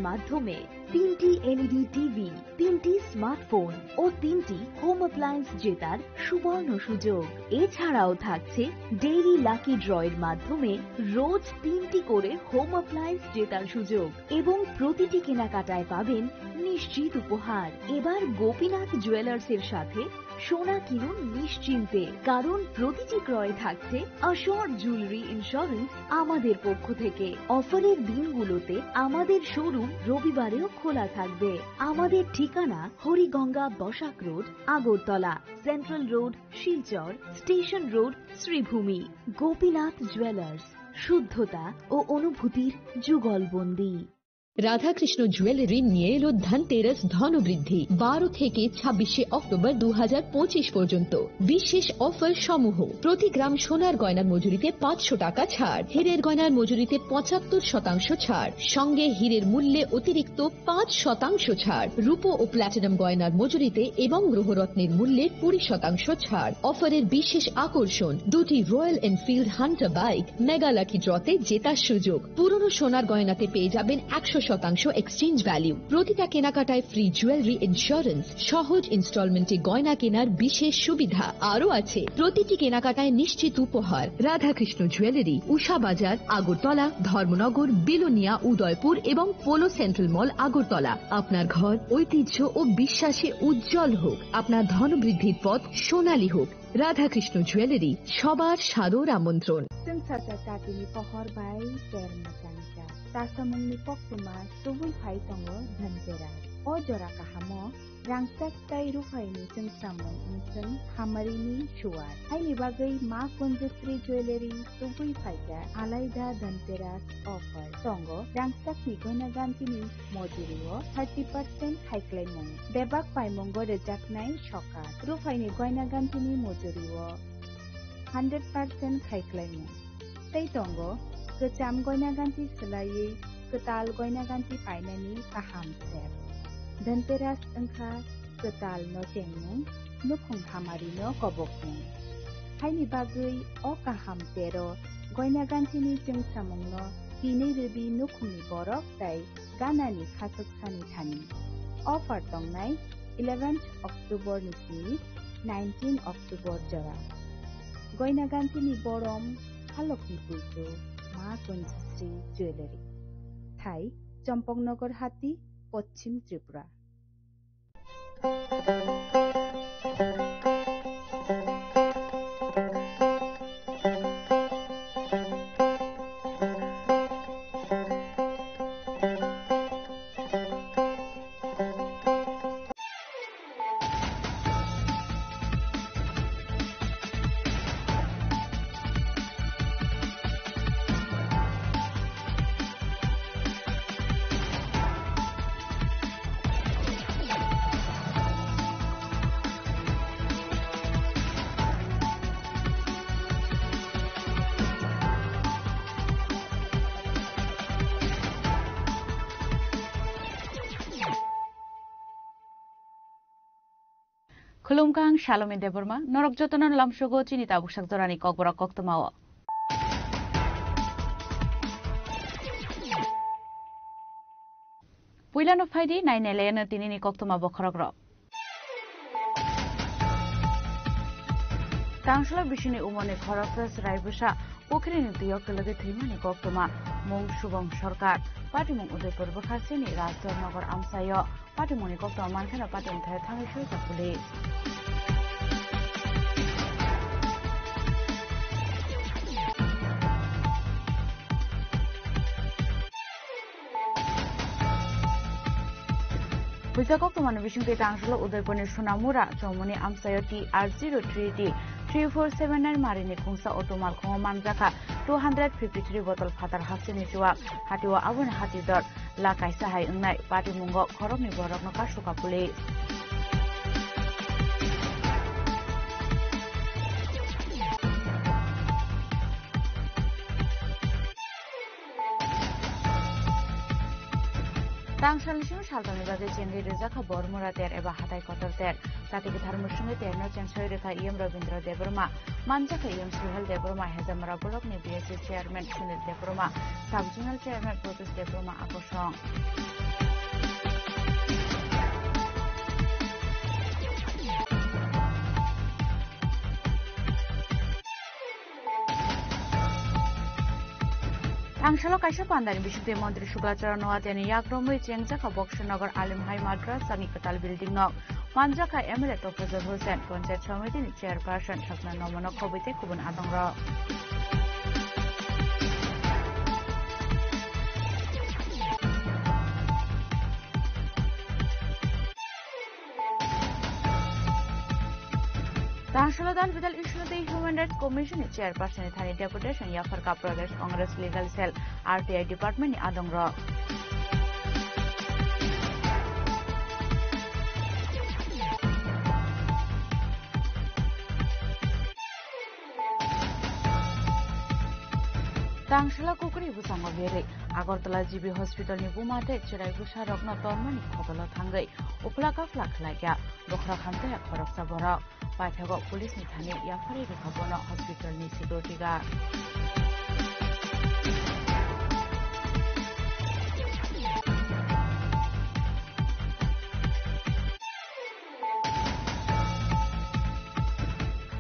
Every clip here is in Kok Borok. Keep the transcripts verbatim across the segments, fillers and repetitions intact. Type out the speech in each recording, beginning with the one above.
মাধ্যমে তিনটি LED TV, তিনটি স্মার্টফোন ও তিনটি হোম অ্যাপ্লায়েন্স জেতার সুবর্ণ সুযোগ। এছাড়াও থাকছে ডেইলি লাকি ড্রয়ের মাধ্যমে রোজ তিনটি করে হোম অ্যাপ্লায়েন্স জেতার সুযোগ এবং প্রতিটি কেনাকাটায় পাবেন নিশ্চিত উপহার। এবার গোপীনাথ জুয়েলার্সের সাথে সোনা কিনুন নিশ্চিন্তে, কারণ প্রতিটি ক্রয়ে থাকছে অ্যাসিওরড জুয়েলারি ইন্স্যুরেন্স আমাদের পক্ষ থেকে। অফারের দিনগুলোতে আমাদের শোরুম রবিবারেও খোলা থাকবে। আমাদের ঠিকানা Hariganga Basak road, Agartala, central road, Silchar, station road, Sribhumi. Gopinath jewellers, শুদ্ধতা ও অনুভূতির যুগলবন্দী। রাধাকৃষ্ণ জুয়েলারি নিয়ে এলো ধনতেরাস ধনবৃদ্ধি। বারো থেকে ছাব্বিশে অক্টোবর দু হাজার পঁচিশ পর্যন্ত বিশেষ অফার সমূহ: প্রতি গ্রাম সোনার গয়নার মজুরিতে পাঁচশো টাকা ছাড়, হীরের গয়নার মজুরিতে পঁচাত্তর শতাংশ ছাড়, সঙ্গে হীরের মূল্যে অতিরিক্ত পাঁচ শতাংশ ছাড়, রূপো ও প্ল্যাটিনাম গয়নার মজুরিতে এবং গ্রহরত্নের মূল্যে কুড়ি শতাংশ ছাড়। অফারের বিশেষ আকর্ষণ, দুটি royal Enfield Hunter bike mega lucky ড্রতে জেতার সুযোগ। পুরনো সোনার গয়নাতে পেয়ে যাবেন একশো শতাংশ এক্সচেঞ্জ ভ্যালু। প্রতিটা কেনাকাটায় ফ্রি জুয়েলারি ইন্স্যুরেন্স, সহজ ইনস্টলমেন্টে গয়না কেনার বিশেষ সুবিধা। আরও আছে প্রতিটি কেনাকাটায় নিশ্চিত উপহার। রাধাকৃষ্ণ জুয়েলারি, উষা বাজার, আগরতলা, ধর্মনগর, বিলোনিয়া, উদয়পুর এবং পোলো সেন্ট্রাল মল, আগরতলা। আপনার ঘর ঐতিহ্য ও বিশ্বাসে উজ্জ্বল হোক, আপনার ধনবৃদ্ধির পথ সোনালী হোক। রাধাকৃষ্ণ জুয়েলারি, সবার সাদর আমন্ত্রণ। Chwngsacha chatini pohor bai ter mwchangcha. Chasamungni koktwma tubui phai tongo Dhanteras. O jora kahamo rangchak tei ruphaini chwngsamung wngchwng hamarini suar. Haini bagwi Ma Kunjasri Jewellery tubui phaikha alaida Dhanteras offer. Tongo rangchakni goina gantini mojurio thirty percent khaiklaimung. Bebak paimungo rwjaknai sokat. Ruphaini goina gantini mojurio hundred percent khaiklaimung. Tei tongo kwcham goina ganti swlaiwi kwtal goina ganti painani kaham ser. Dhanteras wngkha kwtal nochengmung, nukhung hamarino kobokmung. Haini bagwi o kaham tero goina gantini chwngsamungno tinwi rwdi nukhungni borok tei ganani khachuk sani thani. Offer tongnai eleventh October ni simi nineteen October jora. Goina gantini borom halokni puitu Ma Kunjasri Jewellery. Thai, Champaknagar Hati, Poschim Tripura. Khulumkha, ang Salome Debbarma, norok jotono lamsogo chini tabuksak jorani kokborok koktwmao. Puilano phaidi nainailaino tinini koktwma bokhorokrok. Tangsalo bisini umorni khoroksa chwrai bwsa pukhrini twio kwlwgwi thwimani koktwma, mung Subong Sarkar, patimung Udaipur bwkhasini Rajnagar amchaio. Patimungni koktwma mankheno patimung thai thangwi swijak police. Puisa koktwmani bisingtwi tangsalo Udaipurni Sonamura chomoni amchaio T R zero three D three four seven nine marini khungsa auto malkhungo manjakha two hundred fifty three bottle phatar hasteni chuwa. Hatio aboni hati dor la kaisa hai wngnai. Patimungo khoroknwi borokno kasu ka police. Tangsalni simi saltangni bagwi chengwi rijak kha Bormura ter eba hatai kotor ter. Chati kwthar musungwi terno chengsawi rwkha E M Rabindra Debbarma, manjakha E M Suhel Debbarma, Hejamara blockni B S C chairman Sunil Debbarma, sub zonal chairman Protest Debbarma akosong. Tangsalo kaisa pandani bisingtwi Montri Shukla Charan Noatiani yakromwi chengjakha Boxer Nagar Alim Hai Madrasani kwtal building no. Manjakha M L A Tofazal Hussain, Panchayat Samitini Chairperson, Sakna Nomono Khobwi tei kubun adongrok. Tangsalo dal bidal issue tei Human Rights Commission ni chairperson ni thani deputation yapharkha Pradesh Congress Legal Cell R T I Department ni adongrok. Tangsala kukri bwskango berwi Agartala G B Hospital ni buma tei chwrai bwsarokno tormani khotolo thangwi uphla kaphla khlaikha bokhorok hamjakya khoroksa borok. Paithago police ni thani yapharwi rwkha bono hospital ni security guard.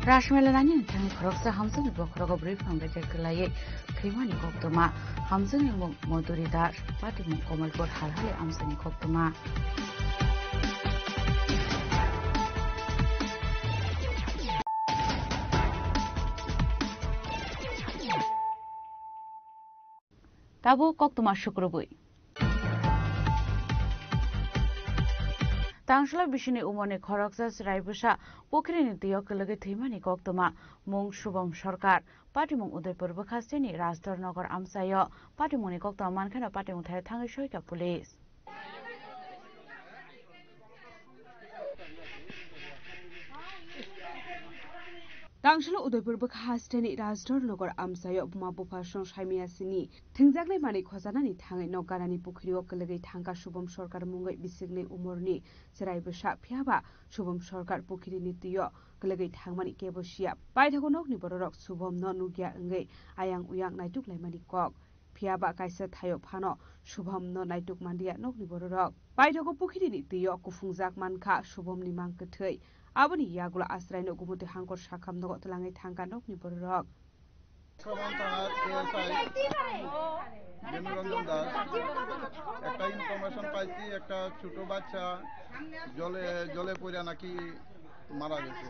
Rajmela nani thani khoroksa hamjakni bokhorogo bwrwi phang reject kwlaiwi thwimani koktwma. Hamjakni mung Madhuri Das, patimung Kamalpur Halhali amsani koktwma. Tabuk koktwma sukrubwi. Tangsala bisini umorni khoroksa chwrai bwsa pukhrini twio kwlwgwi thwimani koktwma, mung Shubham Sarkar, patimung Udaipur bwkhasteni Rajdhar Nagar amchaio, patimungni koktwma mankheno patimung thaio thangwi soika police. Tangsalo Udaipur bwkha hasteni Rajdhar Nagar amchaio buma bupha song saimaya sini thwngjaknai manwi khojanani thangwi nok ganani pukhrio kwlwgwi thangkha Shubham Sarkar mungwi bisiknwi umorni chwrai bwsa, phiyaba Shubham Sarkar pukhrini twio kwlwgwi thangmani kebo siya. Paithago nokni bororok Shubhamno nukya wngwi ayang uyang naituk laimani kok. Phiyaba kaisa thaio phano Shubhamno naituk manliya nokni bororok. Paithago pukhrini twio kuphungjak mankha Shubhamni mang kwthwi. Aboni yagulo asraino Gumoti Hangkor sakham nogo twlangwi thangkha nokni bororok. Shubham Thanar A S I Benu Ranjan Das, একটা ইনফরমেশন পাইছি, একটা ছোট বাচ্চা জলে, জলে পড়ে নাকি মারা গেছে।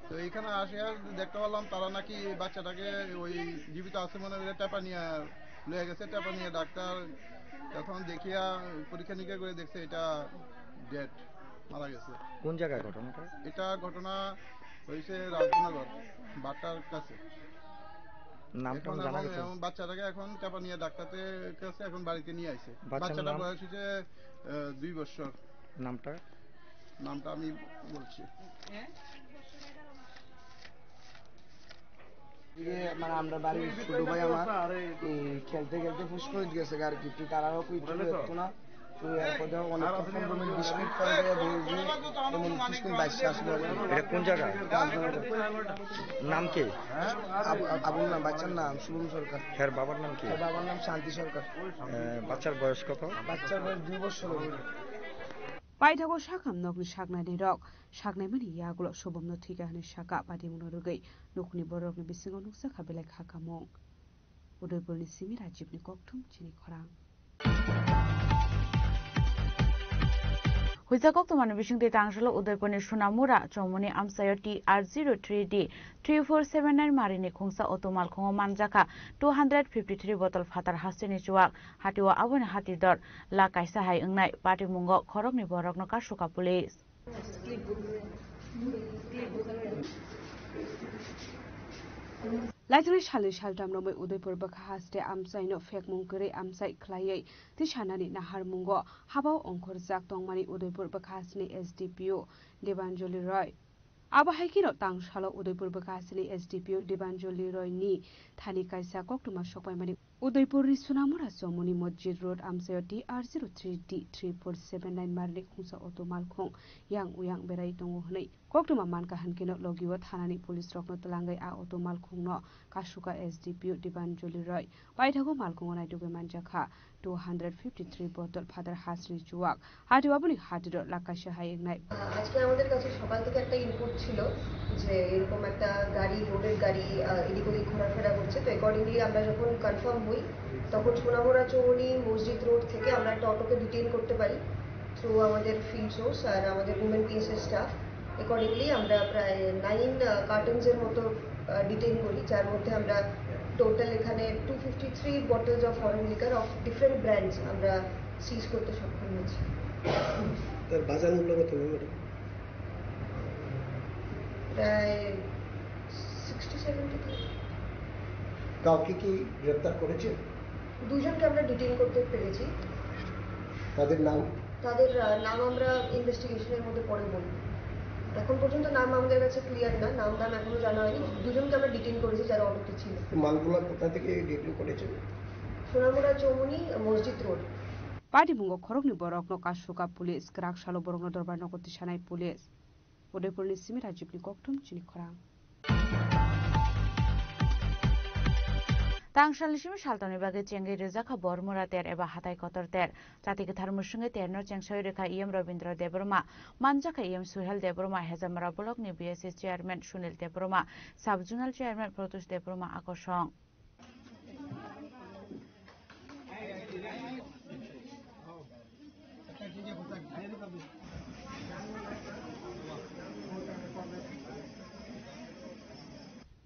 তো এখানে আসে আর দেখতে পারলাম তারা নাকি বাচ্চাটাকে ওই জীবিত আছে মনে করে টেপা নিয়ে লয়ে গেছে। টেপা নিয়ে ডাক্তার তখন দেখিয়া পরীক্ষা নিরীক্ষা করে দেখছে এটা ডেড, মারা গেছে। কোন জায়গায় ঘটনাটা? এটা ঘটনা হয়েছে রাজনগর বাটার কাছে। নাম টাম এখন জানা এখন গেছে? এখন বাচ্চাটাকে এখন টেপা নিয়ে ডাক্তারের কাছে এখন বাড়িতে নিয়ে আইছে। বাচ্চার বাচ্চাটার নাম? বয়স হচ্ছে, আহ, দুই বছর। নামটা? নামটা আমি বলছি। এদিকে মানে আমরা বাড়ির ছোট ভাই আমার, এই খেলতে খেলতে ফুস করে গেছে আর কি, তুই তারারও কিছু একটু না। তো এরপর দেখো অনেকক্ষণ পনেরো মিনিট বিশ মিনিট পরে দেখে বলবি, এমন বিশ মিনিট বাইশ আসবে আর কি। এটা কোন জায়গা? রাজনগর। নাম কি? আবু-, আবুল নাম, বাচ্চার নাম শুভম সরকার। হ্যাঁ, বাবার নাম কি? তার বাবার নাম শান্তি সরকার। এ, বাচ্চার বয়স কত? বাচ্চার বয়স দুই বছর হবে। Paithago sakham nokni saknainirok saknaimani yagulo Shubhamno thwikha hwnwi sakha patimungno rwgwi nokni bororokni bisingo nukjakha belai kha kamung. Udaipurni simi Rajibni kokthum chini khorang. Huijak koktwmani bisingtwi tangsalo Udaipurni Sunamura chomoni amchaio T R zero three D three four seven nine marini khungsa auto malkhungo manjakha two hundred fifty three botol phatar hasteni chuwak. Hatio aboni hati dor la kaisa hai wngnai patimungo khorokni borokno kasukha police. Laithwrwi salni saltham romwi Udaipur bwkha haste amchaino phekmung kwrwi amchai khlaiwi twisanani naharmungo habao ongkhorjak tongmani Udaipur bwkha hasteni S D P O Debanjali Roy. Abo hai kheno tangsalo Udaipur bwkha hasteni S D P O Debanjali Roy ni thani kaisa koktwma sokpaimani. Udaipurni Sunamura Chomoni Masjid Road amchaio T R zero three D three four seven nine marni khungsa auto malkhung yang uyang berai tongo hwnwi koktwma mankha, hinkhe no logio thanani police rokno twlangwi a auto malkhungno kasukha S D P O Debanjali Roy. Paithago malkhungo naitugwi manjakha two hundred fifty three bottle phatar hasri chuwak. Hati babuni hatiro lakaisa hai wngnai. আজকে আমাদের কাছে সকাল থেকে একটা ইনপুট ছিল যে এরকম একটা গাড়ি, লোডেড গাড়ি, আহ, এদিক ওদিক ঘোরাফেরা করছে। তো অ্যাকর্ডিংলি আমরা যখন কনফার্ম হই, তখন সোনামুড়া চৌমুহনী মসজিদ রোড থেকে আমরা একটা অটোকে ডিটেইন করতে পারি থ্রু আমাদের ফিল্ড সোর্স আর আমাদের উমেন পিএসএ স্টাফ। অ্যাকর্ডিংলি আমরা প্রায় নাইন কার্টনসের মতো ডিটেইন করি, যার মধ্যে আমরা টোটাল এখানে two fifty three bottles of foreign liquor of different brands আমরা সিজ করতে সক্ষম হয়েছি। তার বাজার মূল্য কত হবে, ম্যাডাম? প্রায় সিক্সটি সেভেন্টি। কাউকে কি গ্রেপ্তার করেছে? দুজনকে আমরা ডিটেইন করতে পেরেছি। তাদের নাম? তাদের, আহ, নাম আমরা ইনভেস্টিগেশনের মধ্যে পরে বলবো। এখন পর্যন্ত নাম আমাদের কাছে ক্লিয়ার না, নাম দাম এখনো জানা হয়নি। দুজনকে আমরা ডিটেইন করেছি, যারা অটোতে ছিল। মালগুলা কোথা থেকে ডিটেইন করেছে? সোনামুড়া চৌমুহনী মসজিদ road. Patimungo khoroknwi borokno kasuka police, kwrak salo borokno dorbar nogo tisanai police. Udaipurni simi Rajibni kokthum chini khorang. Tangsalni simi saltamni bagwi chengwi rwjakha Bormura ter eba hatai kotor ter. Chati kwthar mwswngwi terno chengsawi rwkha E M Robindra Debbarma, manjakha E M Suhel Debbarma, Hejamara blockni B S A chairman Sunil Debbarma, sub-zonal chairman Protus Debbarma akosong.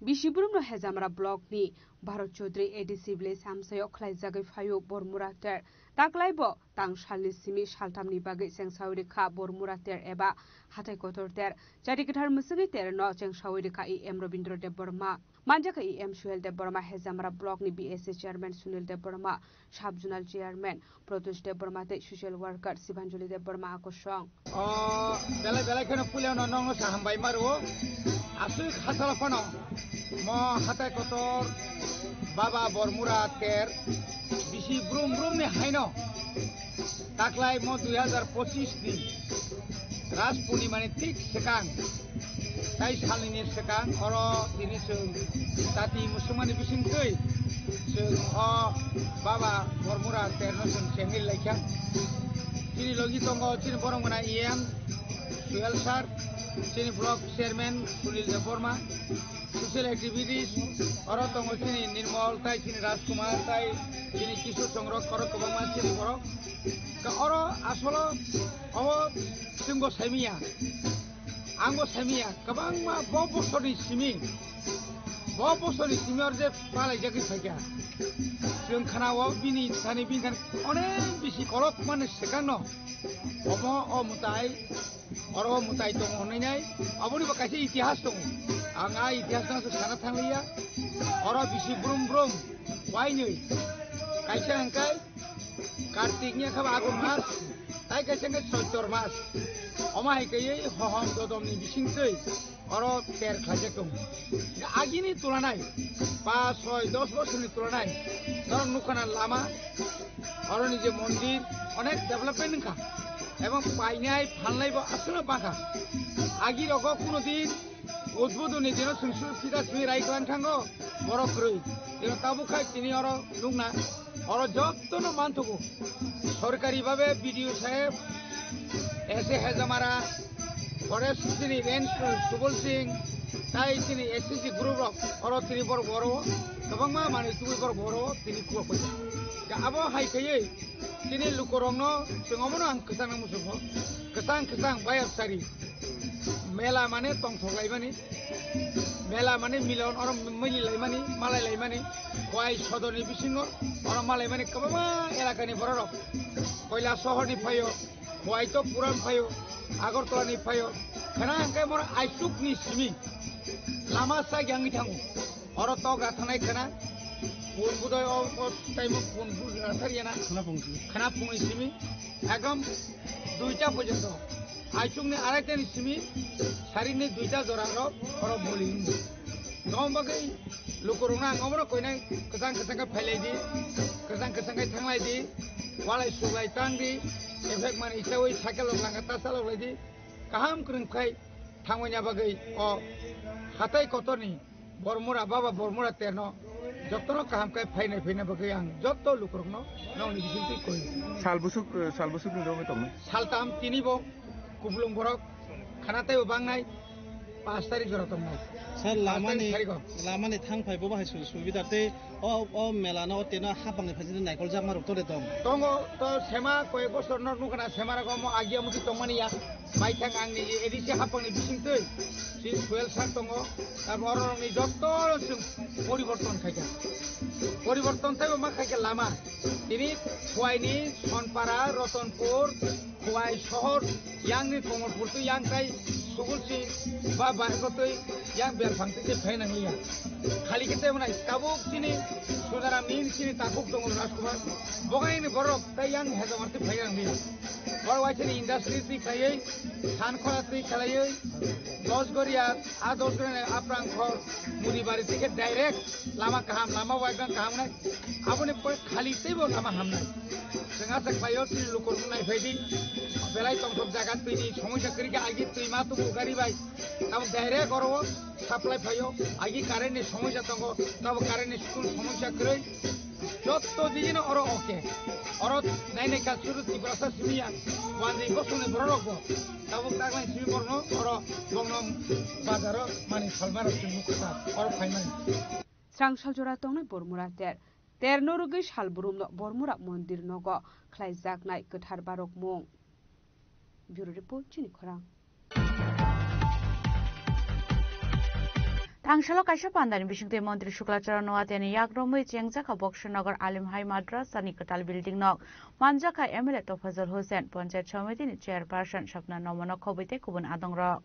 Bisibrumno Hejamara blockni Bharat Chaudhary A D C village amchaio khlaijagwi phaio Bormura ter. Taklaibo tang salni simi saltamni bagwi chengsawi rwkha Bormura ter eba hatai kotor ter. Chati kwthar mwswgwi terno chengsawi rwkha E M Robindra Debbarma. Manjakha E M Suhel Debbarma, Hejamara blockni B S A chairman Sunil Debbarma, sub-zonal chairman Protus Debbarma tei social worker Sibanjali Debbarma akosong. O belai belai kheno puilano nongno sa hambai maro. Aswk hasalo phano mo hatai kotor Baba Bormura ter bisi brum brumni haino taklai mo dui hajar pochis ni Ras Purnimani thik swkang, tai salnini swkang oro tini chwng jati musulmanni bisingtwi chwng o Baba Bormura terno chwng chengwi laikha. Chini logi tongo chini borok gwnang E M Suhel sir, chini block chairman Sunil Debbarma, social activities oro tongo chini Nirmal tai chini Rajkumar tai chini Kishore Chongro oro kwbangma chini borok. Ka oro asolo obo chwngbo saimiya, angbo saimiya, kwbangma bo bosorni simi, bo bosorni simi oro je palaijagwi phaikha. Chwng khanao bini thani bini thani onek bisi kolok mani swkangno omo o mwtai Oro mwtai tongo hwnwi nai, aboni bo kaisa itihas tongo. Ang a itihas no sana thangliya. Oro bisi brum brum wainwi kaisa hwnkhe Kartik ni khe Agun mas, tai kaisa hwnkhe Choitor mas. Omo hai kaiwi hohom dodom ni bisingtwi oro ter khlaijak tongo. Agini tulanai, pas, soi, dos bosorni tulanai norok nukha na lama, oroni je mondir onek development wngkha, ebong painai phalnai bo aswkno bakha. Agi rogo kuno din udbodoni dino chwng sui phita sui rai klang thango borok kwrwi. Dino tabuk khai tini oro nukna, oro jottono manthogo. Sorkari babe B D O saheb, S A Hejamara, Forest chini range Subol Singh, tai chini S C C group rok oro tini borok oro kwbangma manwi tubui borok oro tini khulok paikha. Abo hai khaiwi tini lukurokno chwng omono ang kwchangno muchungo, kwchang kwchang bayapsari mela mane tongthok laimani, mela mane milon oro mili laimani, malai laimani, Khowai sodorni bisingo oro malaimani kwbangma elakani bororok Koilashahar ni phaio, Khowai to Puran phaio, Agartala ni phaio, khana hwnkhe moro aichukni simi lama sak yangwi thango. Oro tok rathanai khana, phun budai o, o time o phun bu-, rathar yana. Khana phungni simi. Khana phungni simi, ekdom duita porjonto. Aichukni araitani simi, sarini duita jora oro, oro boli wngwi. Tong bagwi lukurokno ang omono koinai kwchang kwchang khe phailai di, kwchang kwchang khe thanglai di, walai suklai tang di, effect mani isawi cycle rok langkha ta chalok lai di, kaham kwrwng khai thangmani bagwi o hatai kotorni Bormura, Baba Bormura terno Jotono kaham khe phainai phaina bagwi ang joto lukurokno nokni bisingtwi koi. Sal bwswk, sal bwswk ni dogwi tongnai? Saltam tini bo kuplung borok khana teibo bangnai, pash tarik jora tongnai. Sir, pash tarik lamani, tarigo. Lamani thang phai bo bahai su-, subida tei o, o mela no, o teno hapang ni phaising naikol jakma rok tole tong. Tongo, to sema koyek bosor no nukha na, sema rok omo agia muti tongmani ya. Maithang ang ni A D C hapang ni bisingtwi si fuel sak tongo. Abo oro rok ni joto chwng poriborton khaikha. Poriborton teibo ma khaikha lama. Tini Khowai ni Sonpara, Rotonpur, Khowai sohor, yang ni Komolpur twi yang tai Sugulsi ba ba ko twi yang Belphang twi phai nang liya. Khali khe tei mwnai tabuk chini Sunaram ni chini takhuk tongo Rajkumar. Bogai ni borok tai yang Hezamar twi phai nang liya. Borok waisani industry twi khlaiwi, San Khora twi khlaiwi, Dosgoria, a Dosgoria ni Aprang khor, Mudibari twi khe direct lama kaham, lama waikang kaham nai. Aboni pore khali teibo lama hamnai. Chwng aswk khlaio, chini lukurokno naiphai di. Belai tongthok jaga twi ni somosya kwrwi khe agi twi ma tubu gari bai. Tabuk direct oro o supply phaio. Agi current ni somosya tongo, tabuk current ni school somosya kwrwi. Jotto digino oro oke. Oro nainai kha suru Tiprasa simi ya. Wanjwi bosongni bororokbo. Tabuk taklai simi borokno oro bongno bazaro mani salmaro chwng nukha oro phaimani. Srang saljora tongnai Bormura ter. Terno rwgwi sal burumno Bormura mondir nogo khlaijaknai kwthar barokmung. Bureau Report, Chini Khorang. Thangsalo kaisa pandani bisingtwi Montri Shukla Charan Noatiani yakromwi chengjakha Boxer Nagar Alim Hai Madrasani kwtal building nok. Manjakha M L A Tofazul Hussain, Panchayat Samitini Chairperson Sapna Nomano khobwi tei kubun adongrok.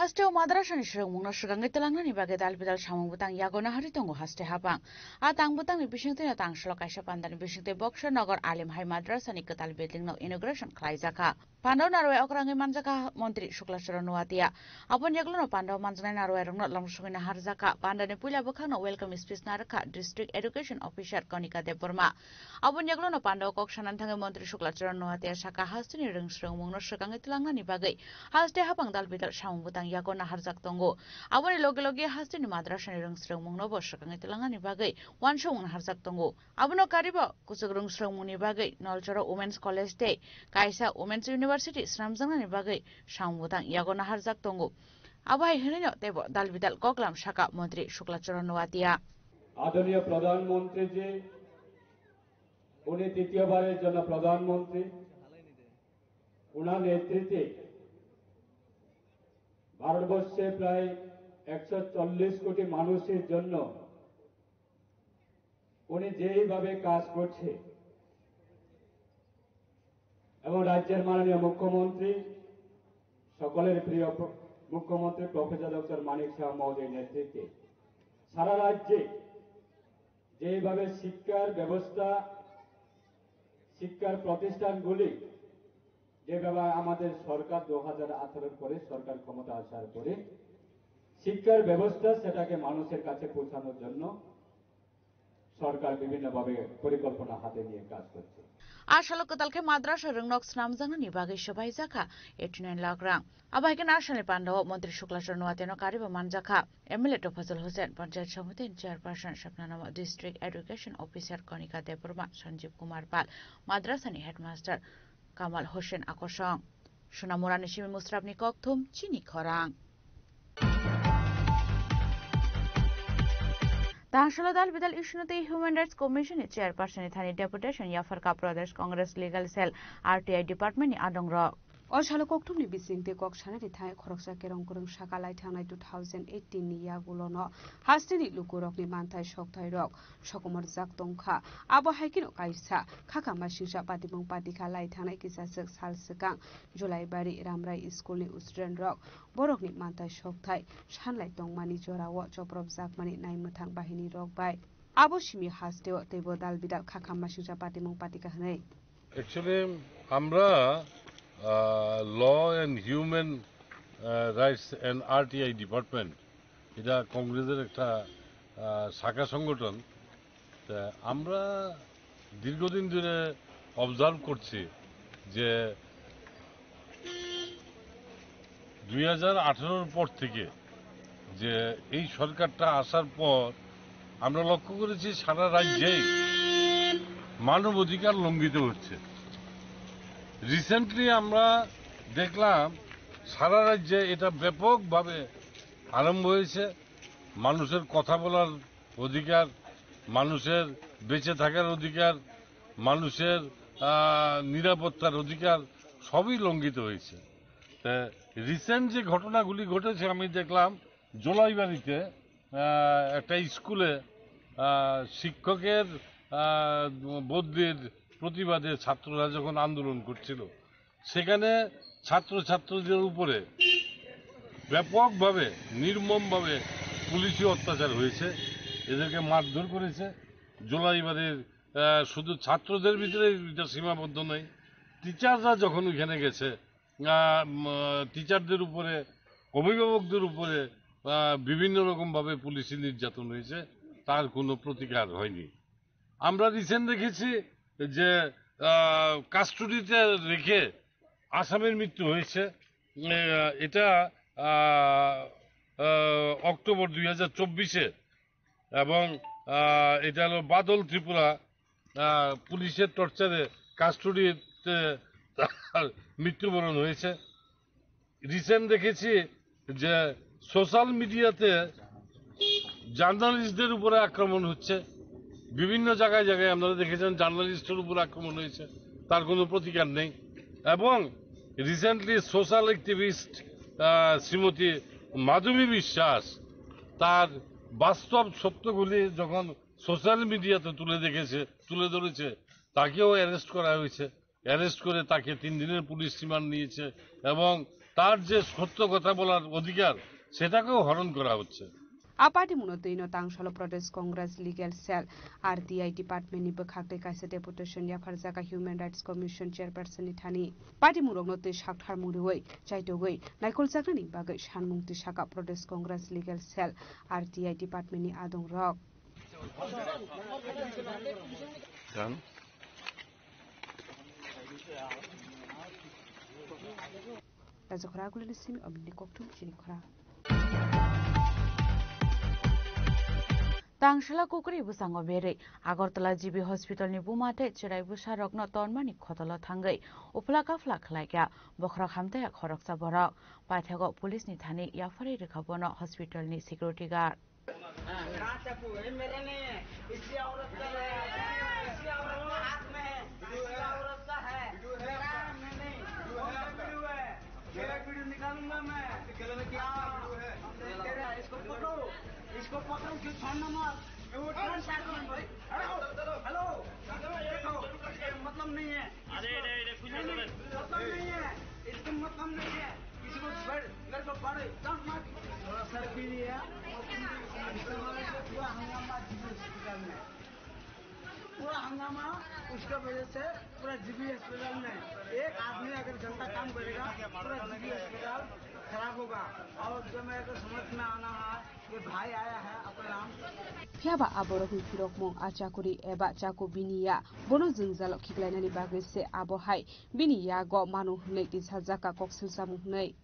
Hasteo madrasani swrwngmungno swkangwi twlangnani bagwi dal bidal samung bwtang yago naharwi tongo haste hapang. A tang bwtangni bisingtwino tangshalo kaisa pandani bisingtwi Boxer Nagar Alim Hai Madrasani kwtal building no inauguration khlaijakha. Pandao narwai okrangwi manjakha Montri Shukla Charan Noatia. Aboni yaglono pandao manjaknai narwai rokno lamsogwi naharjakha. Pandani puila bwkhakno welcome speech narwkha District Education Officer Konika Debbarma. Aboni yaglono pandao kok sanani thangwi Montri Shukla Charan Noatia sakha hasteni rwngsrwngmungno swkangwi twlangnani bagwi haste hapang dal bidal samung bwtang yago naharjak tongo. Aboni loge loge hasteni madrasani rwngsrwngmungno bo swkangwi twlangnani bagwi uansukmung naharjak tongo. Abono karibo kuchuk rwngsrwngmungni bagwi Nolchoro Women's College tei kaisa Women's University swnamjaknani bagwi samung bwtang yago naharjak tongo. Abo hai hwnwino teibo dal bidal koklam sakha Montri Shukla Charan Noatia. আদরণীয় প্রধানমন্ত্রী জি, উনি তৃতীয়বারের জন্য প্রধানমন্ত্রী। ওনার নেতৃত্বে ভারতবর্ষে প্রায় একশো চল্লিশ কোটি মানুষের জন্য উনি যেইভাবে কাজ করছে এবং রাজ্যের মাননীয় মুখ্যমন্ত্রী, সকলের প্রিয় প্র-, মুখ্যমন্ত্রী প্রফেসর ডক্টর মানিক সাহা মহোদয়ের নেতৃত্বে সারা রাজ্যে যেইভাবে শিক্ষার ব্যবস্থা, শিক্ষার প্রতিষ্ঠানগুলি যেভাবে আমাদের সরকার দু হাজার আঠারোর পরে সরকার ক্ষমতা আসার পরে শিক্ষার ব্যবস্থা সেটাকে মানুষের কাছে পৌঁছানোর জন্য সরকার বিভিন্নভাবে পরিকল্পনা হাতে নিয়ে কাজ করছে। A salo kwtal khe madrasa rwngnok swnamjaknani bagwi swbaijakha eighty nine lakh rang. Abo hai khe nasalni pandao Montri Shukla Charan Noatiano karibo manjakha M L A Tofazul Hussain, Panchayat Samiti ni Chairperson Sapna Namo, District Education Officer Konika Debbarma, Sanjeev Kumar Pal, madrasani Headmaster Kamal Hussain Akosong. Sonamurani simi Musrapni kokthum chini khorang. Tangshalo dal bidal issue no tei Human Rights Commission ni Chairperson ni thani deputation yapharkha Pradesh Congress Legal Cell R T I Department ni adongrok. O salo kokthumni bisingtwi kok sanani thai khoroksa kerong kwrwng saka lai thangnai two thousand eighteen ni yagulono hasteni lukurokni manthai sokthairok sokomorjak tongkha. Abo hai kheno kaisa khakha masingsa patimung patikha lai thangnai kisachwk sal swkang Julaibari Ramrai School ni student rok borokni manthai sokthai sanlai tongmani jorao chopropjakmani naimwthang bahini rok bai. Abo simi hasteo teibo dal bidal khakha masingsa patimung patikha hwnwi. Actually, আমরা, আহ, Law and Human, ah, Rights and R T I Department, এটা কংগ্রেসের একটা, আহ, শাখা সংগঠন। তা আমরা দীর্ঘদিন ধরে অবজার্ভ করছি যে দুই হাজার আঠারোর পর থেকে, যে এই সরকারটা আসার পর আমরা লক্ষ্য করেছি সারা রাজ্যেই মানবাধিকার লঙ্ঘিত হচ্ছে। রিসেন্টলি আমরা দেখলাম সারা রাজ্যে এটা ব্যাপকভাবে আরম্ভ হয়েছে। মানুষের কথা বলার অধিকার, মানুষের বেঁচে থাকার অধিকার, মানুষের, আহ, নিরাপত্তার অধিকার সবই লঙ্ঘিত হয়েছে। তা রিসেন্ট যে ঘটনাগুলি ঘটেছে, আমি দেখলাম জোলাইবাড়িতে, আহ, একটা স্কুলে, আহ, শিক্ষকের, আহ, বদলির প্রতিবাদে ছাত্ররা যখন আন্দোলন করছিল, সেখানে ছাত্রছাত্রীদের উপরে ব্যাপকভাবে, নির্মমভাবে পুলিশি অত্যাচার হয়েছে, এদেরকে মারধর করেছে। জোলাইবাড়ির, আহ, শুধু ছাত্রদের ভিতরে এটা সীমাবদ্ধ নয়, টিচাররা যখন ওইখানে গেছে, আহ, উম, টিচারদের উপরে, অভিভাবকদের উপরে, আহ, বিভিন্ন রকমভাবে পুলিশি নির্যাতন হয়েছে, তার কোনো প্রতিকার হয়নি। আমরা রিসেন্ট দেখেছি যে, আহ, কাস্টডিতে রেখে আসামির মৃত্যু হয়েছে। আহ, এটা, আহ, আহ, অক্টোবর দুই হাজার চব্বিশে, এবং, আহ, এটা হলো বাদল ত্রিপুরা, আহ, পুলিশের টর্চারে কাস্টডিতে তার মৃত্যুবরণ হয়েছে। রিসেন্ট দেখেছি যে সোশ্যাল মিডিয়াতে জার্নালিস্টদের উপরে আক্রমণ হচ্ছে, বিভিন্ন জায়গায় জায়গায় আপনারা দেখেছেন জার্নালিস্টের উপর আক্রমণ হয়েছে, তার কোনো প্রতিকার নেই। এবং রিসেন্টলি সোশ্যাল অ্যাক্টিভিস্ট শ্রীমতী মাধবী বিশ্বাস তার বাস্তব সত্যগুলি যখন সোশ্যাল মিডিয়াতে তুলে দেখেছে, তুলে ধরেছে, তাকেও অ্যারেস্ট করা হয়েছে। অ্যারেস্ট করে তাকে তিন দিনের পুলিশ রিমান্ড নিয়েছে এবং তার যে সত্য কথা বলার অধিকার, সেটাকেও হরণ করা হচ্ছে। A patimungno twino Tangsalo Pradesh Congress Legal Cell, R T I department ni bwkhak tei kaisa deputation yapharjak a Human Rights Commission chairperson ni thani. Patimungrokno twi sakthar muriwi chaitogwi naikoljaknani bagwi sanmung twi saka Pradesh Congress Legal Cell, R T I department ni adongrok. Rajakhora Agulini simi omni kokthum chini khora. Tangsala kukri bwsango berwi Agartala G B Hospital ni buma tei chwrai bwsa rokno tonmani khotolo thangwi uphla kaphla khlaikha bokhorok hamtaya khoroksa borok. Paithago police ni thani yapharwi rwkha bono hospital ni security guard. कहाँ चाकू है? मेरा नहीं है, इसी औरत का है, इसी औरत का हाथ में है, इसी औरत का है, मेरा है, मैं नहीं। कौन सा वीडियो है? मेरा वीडियो निकालूंगा मैं। हाँ, तेरा, इसको पकड़ो, इसको पकड़ो, क्यों छोड़ना मत? हेलो, हेलो, देखो, ये मतलब नहीं है। अरे, अरे, अरे, कुछ नहीं, मतलब नहीं है, इसको मतलब नहीं है। किसी को बड़, मेरे को बड़े, चल मत। थोड़ा सा पी लिया। पूरा हंगामा जीबी हॉस्पिटल में, पूरा हंगामा उसका वजह से पूरा जीबी हॉस्पिटल में एक आदमी अगर गलत काम करेगा, पूरा जीबी हॉस्पिटल खराब होगा। और जो मेरे को समझ में आना है, Phiya ba aborokni phirokmung a chakuri eba chaku bini ya, bono jwngjalo khiklainani bagwi se abo hai bini yago mano hwnwi tisajak kha koksil chamung hwnwi.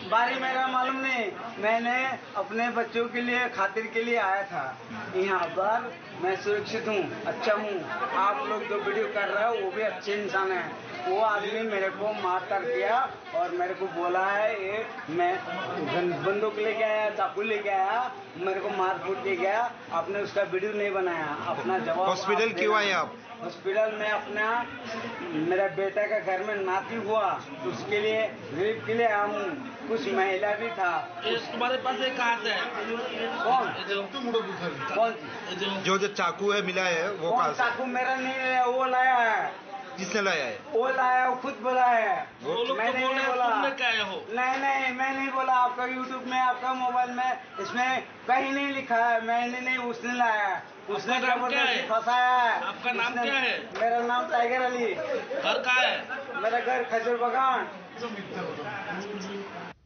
बारे मेरा मालूम नहीं, मैंने अपने बच्चों के लिए खातिर के लिए आया था यहाँ पर। मैं सुरक्षित हूँ, अच्छा हूँ। आप लोग जो वीडियो कर रहे हो वो भी अच्छे इंसान है। वो आदमी मेरे को मार कर दिया और मेरे को बोला है ये मैं बंदूक लेके आया, चाकू लेके आया, मेरे को मारपीट के गया, आपने उसका वीडियो नहीं बनाया, अपना जवाब हॉस्पिटल आप क्यों देना। आए आप? हॉस्पिटल में अपना, मेरा बेटा का घर में नाती हुआ, उसके लिए रिलीफ के लिए आया हूँ। कुछ महिला भी था। ये तुम्हारे पास ये कहाँ से है? कौन? ये जो, कौन? ये जो जो, जो चाकू है मिला है, वो कौन कहाँ से? चाकू मेरा नहीं है, वो लाया है। किसने लाया है? वो लाया, वो खुद बोला है। वो लोग तो मैंने बोल रहे नहीं हैं, बोला। तुमने क्या है हो? नहीं, नहीं, मैं नहीं बोला। आपका YouTube में, आपका मोबाइल में, इसमें कहीं नहीं लिखा है, मैंने नहीं, उसने लाया है। उसने आपका नाम क्या जबरदस्ती है? फंसाया है। आपका नाम उसने क्या है? मेरा नाम टाइगर अली। घर कहाँ है? मेरा घर खजूर बागान।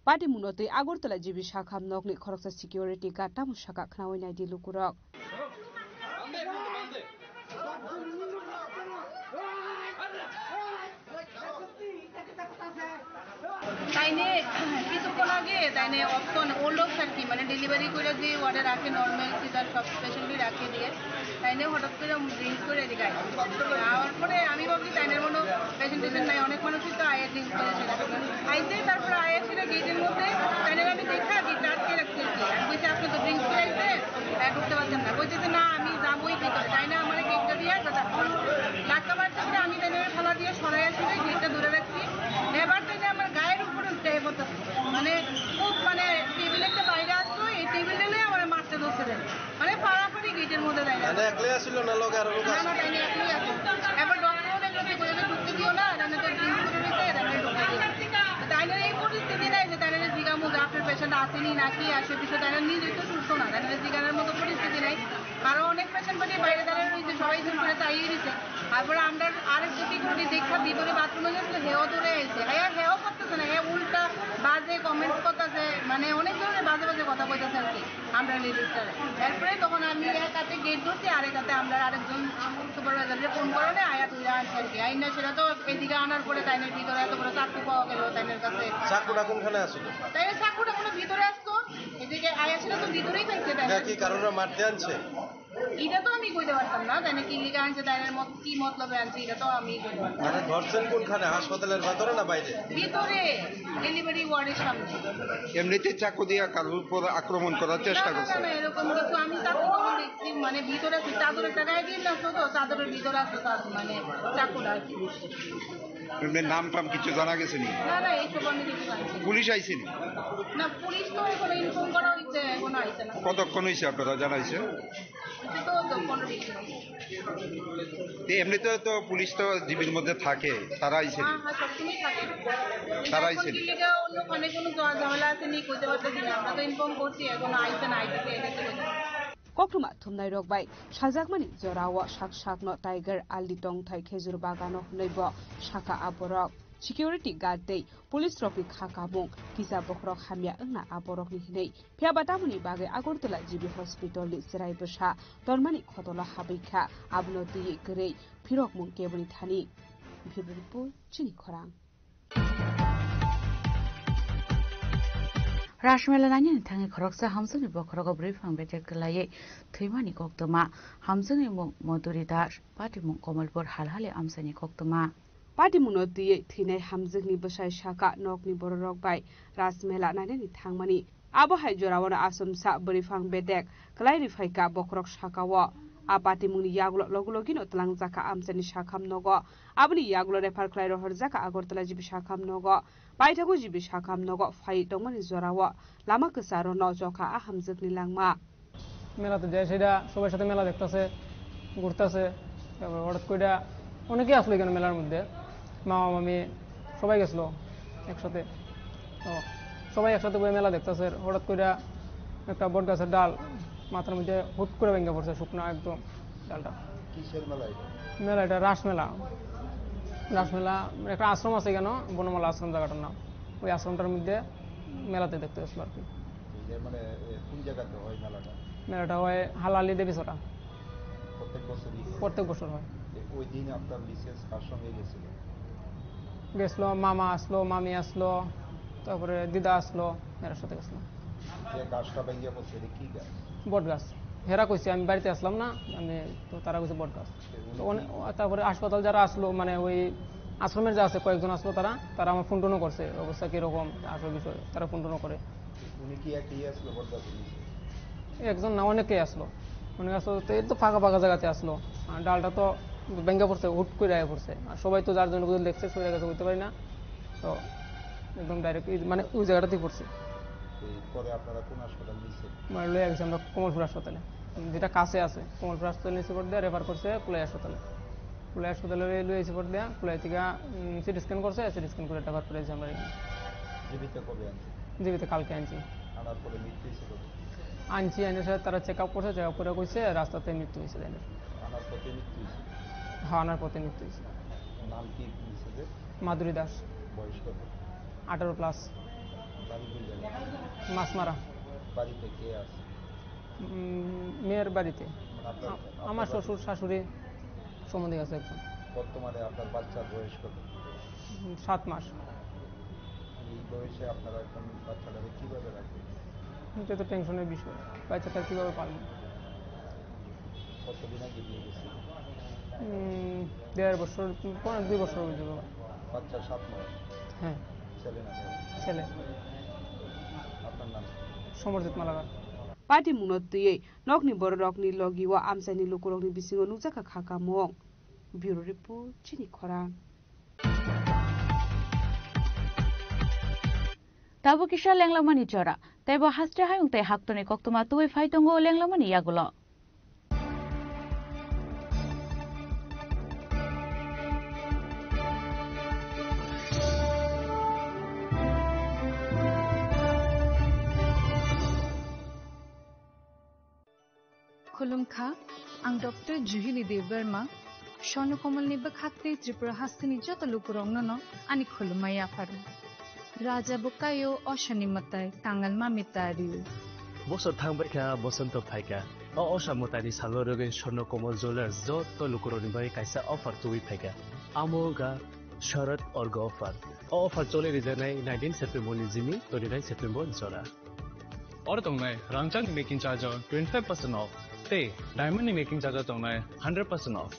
Patimungno twi Agartala G B Sakham nokni khoroksa security guard tamo saka khnaui naidi lukurok. তাইনে কিছুক্ষণ আগে তাইনে অপশন ওল্ড অপশন কি মানে ডেলিভারি করে যে ওয়ার্ডে রাখে নর্মাল সিজার সব পেশেন্টই রাখে দিয়ে তাইনে হঠাৎ করে ড্রিঙ্কস করে এদিকে আইছে। আমার পরে আমি ভাবছি তাইনের মনে পেশেন্ট টেশেন্ট নাই, অনেক মানুষই তো আয়ের ড্রিঙ্কস করে সেটা আইছে। তারপরে আয়ের সেটা গেটের মধ্যে তাইনের আমি দেখা গেটটা আটকে রাখছি আর কি। আমি বলছি আপনি তো ড্রিঙ্কস করে আইছে, আহ, ঢুকতে পারছেন না। বলছে যে না আমি যাবোই ভিতরে, তাই না আমার গেটটা দিয়ে ধাক্কা মারছে। ধাক্কা মারতে করে আমি তাইনের ঠেলা দিয়ে সরাই আসলে গেটটা ধরে রাখছি। এবার তাইনে আমার গায়ের উপরে উঠে পড়তেছে, মানে খুব মানে টেবিল একটা বাইরে আসলো, এই টেবিলটা নিয়ে আমার মারতে ধরছে। মানে ফাড়াফাড়ি গেটের মধ্যে দেয় না। মানে একলাই আসিল না লগে আরো লোক না, আছে? না, তাই নিয়ে একলাই আছে। এবার ডক্টরও দেখলো যে কোথাও ঢুকতে দিও না, তাহলে তো ড্রিঙ্কস করে দিতে, তাহলে ঢুকতে দিও না। তো তাই নিয়ে এই পরিস্থিতি নাই যে তাই নিয়ে জিগামু যে আপনার পেশেন্ট আসেনি নাকি আসে, বিষয় তাই নিয়ে নিজে তো সুস্থ না, তাই নিয়ে জিগানোর মতো পরিস্থিতি নাই। আরো অনেক পেশেন্ট পার্টি বাইরে দাঁড়ায় রয়েছে, সবাই জোর করে তাড়িয়ে দিচ্ছে। তারপরে আমরা আরেক সিকিউরিটি দেখা ভিতরে বাথরুমে গেছিল, হেও ধরে আইছে, হ্যাঁ, হেও পারতেছে না, হ্যাঁ, উল্টা বাজে কমেন্টস করতেছে, মানে অনেক ধরনের বাজে বাজে কথা কইতেছে আর কি। আমরা লেডিসটারে। এরপরে তখন আমি এক হাতে গেট ধরছি, আরেক হাতে আমরা আরেকজন সুপারভাইজারকে ফোন করে আয়া তুই আনছে আর কি। আইন না সেটা তো এদিকে আনার পরে তাইনের ভিতরে এত বড় চাকু পাওয়া গেল তাইনের কাছে। চাকুটা কোনখানে আছিল? তাই চাকুটা কোনো ভিতরে আসতো, এদিকে আয়া সেটা তো ভিতরেই থাকছে তাই। এটা কি কারোর মারতে আনছে? এটা তো আমি কইতে পারতাম না, তাইনে কি লিখে আনছে, তাইনের মত কি মতলবে আনছে, এটা তো আমি কইতে পারতাম না। মানে ধরছেন কোনখানে, হাসপাতালের ভেতরে না বাইরে? ভিতরে, ডেলিভারি ওয়ার্ডের সামনে। এমনিতে চাকু দিয়ে কারোর উপর আক্রমণ করার চেষ্টা না, না, করছে? না, এরকম কিছু আমি চাকু তখন দেখছি, মানে ভিতরে আছে, চাদরের একটা গায়ে দিয়ে আসলো তো, চাদরের ভিতরে আছে তার মানে চাকুটা আর কি। এমনি নাম টাম কিছু জানা গেছে নি? না, না, এইসব আমি কিছু জানি না। পুলিশ আইছে নি? না, পুলিশ তো এখনো ইনফর্ম করা হয়েছে, এখনো আইছে না। কতক্ষণ হয়েছে আপনারা জানাইছে? এটা তো দশ পনেরো মিনিট হবে। তো এমনিতে তো পুলিশ তো জিবির মধ্যে থাকে, তারা আইছে নি? হ্যাঁ, হ্যাঁ, সবসময় থাকে। তারা আইছে নি? এখন কি লিগা অন্য ওখানে কোনো ঝ-, ঝামেলা আছে নি, কইতে পারতেছি না। আমরা তো ইনফর্ম করছি, এখনো আইছে না, আইতেছে, এটাই তো বলছি। Koktwma thumnairok bai sajakmani jorao sak sakno Tiger Aldi tongthai khejur bagano hwnwi bo sakha aborok. Security guard tei police rokni kha kamung kisa bokhorok hamya wngna aborokni hwnwi. Phiya ba tamoni bagwi Agartala G B hospital ni chwrai bwsa tormani khotolo habwi kha, abono twiwi kwrwi phirokmung keboni thani. Bureau report, chini khorang. Rajmela nainani thangwi khoroksa hamjakni bokhorogo bwrwi phang bedek kwlaiwi thwimani koktwma. Hamjakni mung Madhuri Das, patimung Kamalpur halhali amchaini koktwma. Patimungno twiwi thwinai hamjakni bwsai saka nokni bororok bai Rajmela nainani thangmani. Abo hai jorao no achomsa bwrwi phang bedek kwlai rwi phai kha bokhorok saka o. A patimungni yagulo logi logi no twlang jakha amchaini sakham nogo. Aboni yagulo refer khlai rohor jakha Agartala G B sakham nogo. Paithago G B sakham nogo phai tongmani jorao lama kwcharo no chokha a hamjakni langma. মেলাতে যায় সেটা সবার সাথে মেলা দেখতেছে, ঘুরতেছে। তারপর হঠাৎ করে অনেকেই আসলো এখানে মেলার মধ্যে, মামা মামি সবাই গেছিলো একসাথে। তো সবাই একসাথে বই মেলা দেখতেছে, হঠাৎ করে একটা বট গাছের ডাল মাথার মধ্যে হুট করে ভেঙে পড়ছে, শুকনা একদম ডালটা। কিসের মেলা এটা? মেলা এটা রাসমেলা। রাসমেলা, একটা আশ্রম আছে কেন, বনমালা আশ্রম জায়গাটার নাম। ওই আশ্রমটার মধ্যে মেলাতে দেখতে গেছিলো আর কি। এটা মানে, এ, কোন জায়গাতে হয় মেলাটা? মেলাটা হয় হালালি দেবীছড়া। প্রত্যেক বছরই হয়? প্রত্যেক বছর হয়। এ, ওই দিন আপনার মিসেস কার সঙ্গে গেছিল? গেছিল, মামা আসলো, মামি আসলো, তারপরে দিদা আসলো, এরার সাথে গেছিলাম। যে গাছটা ভেঙে পড়ছে, এটা কি গাছ? বট গাছ। হেরা কইছে, আমি বাড়িতে আসলাম না, আমি তো তারা কইছে বট গাছ। তো অনে-, তারপরে হাসপাতাল যারা আসলো, মানে ওই আশ্রমের যে আছে কয়েকজন আসলো, তারা, তারা আমার ফোন টোনও করছে, অবস্থা কিরকম, আসল বিষয়, তারা ফোন টোনও করে। উনি কি একাই আসলো বটগাছের নিচে? একজন না, অনেকেই আসলো। অনেকে আসলো, তো এই তো ফাঁকা ফাঁকা জায়গাতে আসলো। আর ডালটা তো ভেঙে পড়ছে, হুট করে আয়া পড়ছে। আর সবাই তো যার জন্য কোথাও লেগেছে, সরে গেছে, বুঝতে পারি না। তো একদম ডাইরেক্ট মানে ওই জায়গাটাতেই পড়ছে। এই পরে আপনারা কোন হাসপাতাল নিচ্ছেন? মানে লয়ে গেছে আমরা কমলপুর হাসপাতালে, যেটা কাছে আছে। কমলপুর হাসপাতালে নিচে পড়ে দিয়ে রেফার করছে কুলাই হাসপাতালে। কুলাই হাসপাতালে লয়ে, লয়ে এসে পড়ে দিয়ে কুলাই থেকে, উম, সিটি স্ক্যান করছে, সিটি স্ক্যান করে রেফার করে দিয়েছে আমরা এখানে। জীবিত কবে আনছেন? জীবিত কালকে আনছি। আনার পরে মৃত্যু হয়েছে কবে? আনছি, এনে সে তারা চেক আপ করছে, চেক আপ করে কইছে রাস্তাতে মৃত্যু হয়েছে তাদের। আনার পথে মৃত্যু হয়েছে? হ্যাঁ, আনার পথে মৃত্যু হয়েছে। নাম কি মিসেসের? মাধুরী দাস। বয়স কত? আঠারো প্লাস। বাড়ি কোন জায়গায়? মাছমারা। বাড়িতে কে আছে? উম, মেয়ের বাড়িতে। মানে আপনার, আ-, আপনার আমার বাড়ি? শ্বশুর, শাশুড়ি সম্বন্ধে আছে একজন। বর্তমানে আপনার বাচ্চার বয়স কত? উম, সাত মাস। এই বয়সে আপনারা এখন বাচ্চাটাকে কিভাবে রাখবেন? এটা তো টেনশনের বিষয়, বাচ্চাটা কিভাবে পালবো? কতদিন আগে বিয়ে গেছে? উম, দেড় বছর, পৌনে দুই বছর হয়ে যাবে। বাচ্চা সাত মাস? হ্যাঁ। ছেলে না মেয়ে? ছেলে। আপনার নাম? সমরজিৎ Malakar. Patimungno twiwi nokni bororokni logi-o amchaini lukurokni bisingo nukjakha kha kamung. Bureau Report, Chini Khorang. Tabuk kisa lenglamani jora. Teibo haste hayung tei haktorni koktwma tubui phai tongo lenglamani yagulo. Khulumkha, ang Doctor Juhili Debbarma, Swarno Komalni bwkhak tei Tripura hasteni joto lukurokno no ani khulumma yapharo. Raja bwkaio, osani mwtai, kangal mami ta rio. Bosor thangbaikha, bosonto phaikha. O osa mwtaini salo rwgwi Swarno Komal Jewellers joto lukurokni bagwi kaisa offer tubui phaikha. Amo wngkha Sharad Orga offer. O offer choli rijaknai nineteen September ni jimi twenty nine September jora. Oro tongnai rangchakni making charge o twenty five percent off tei diamond ni making charge o tongnai hundred percent off.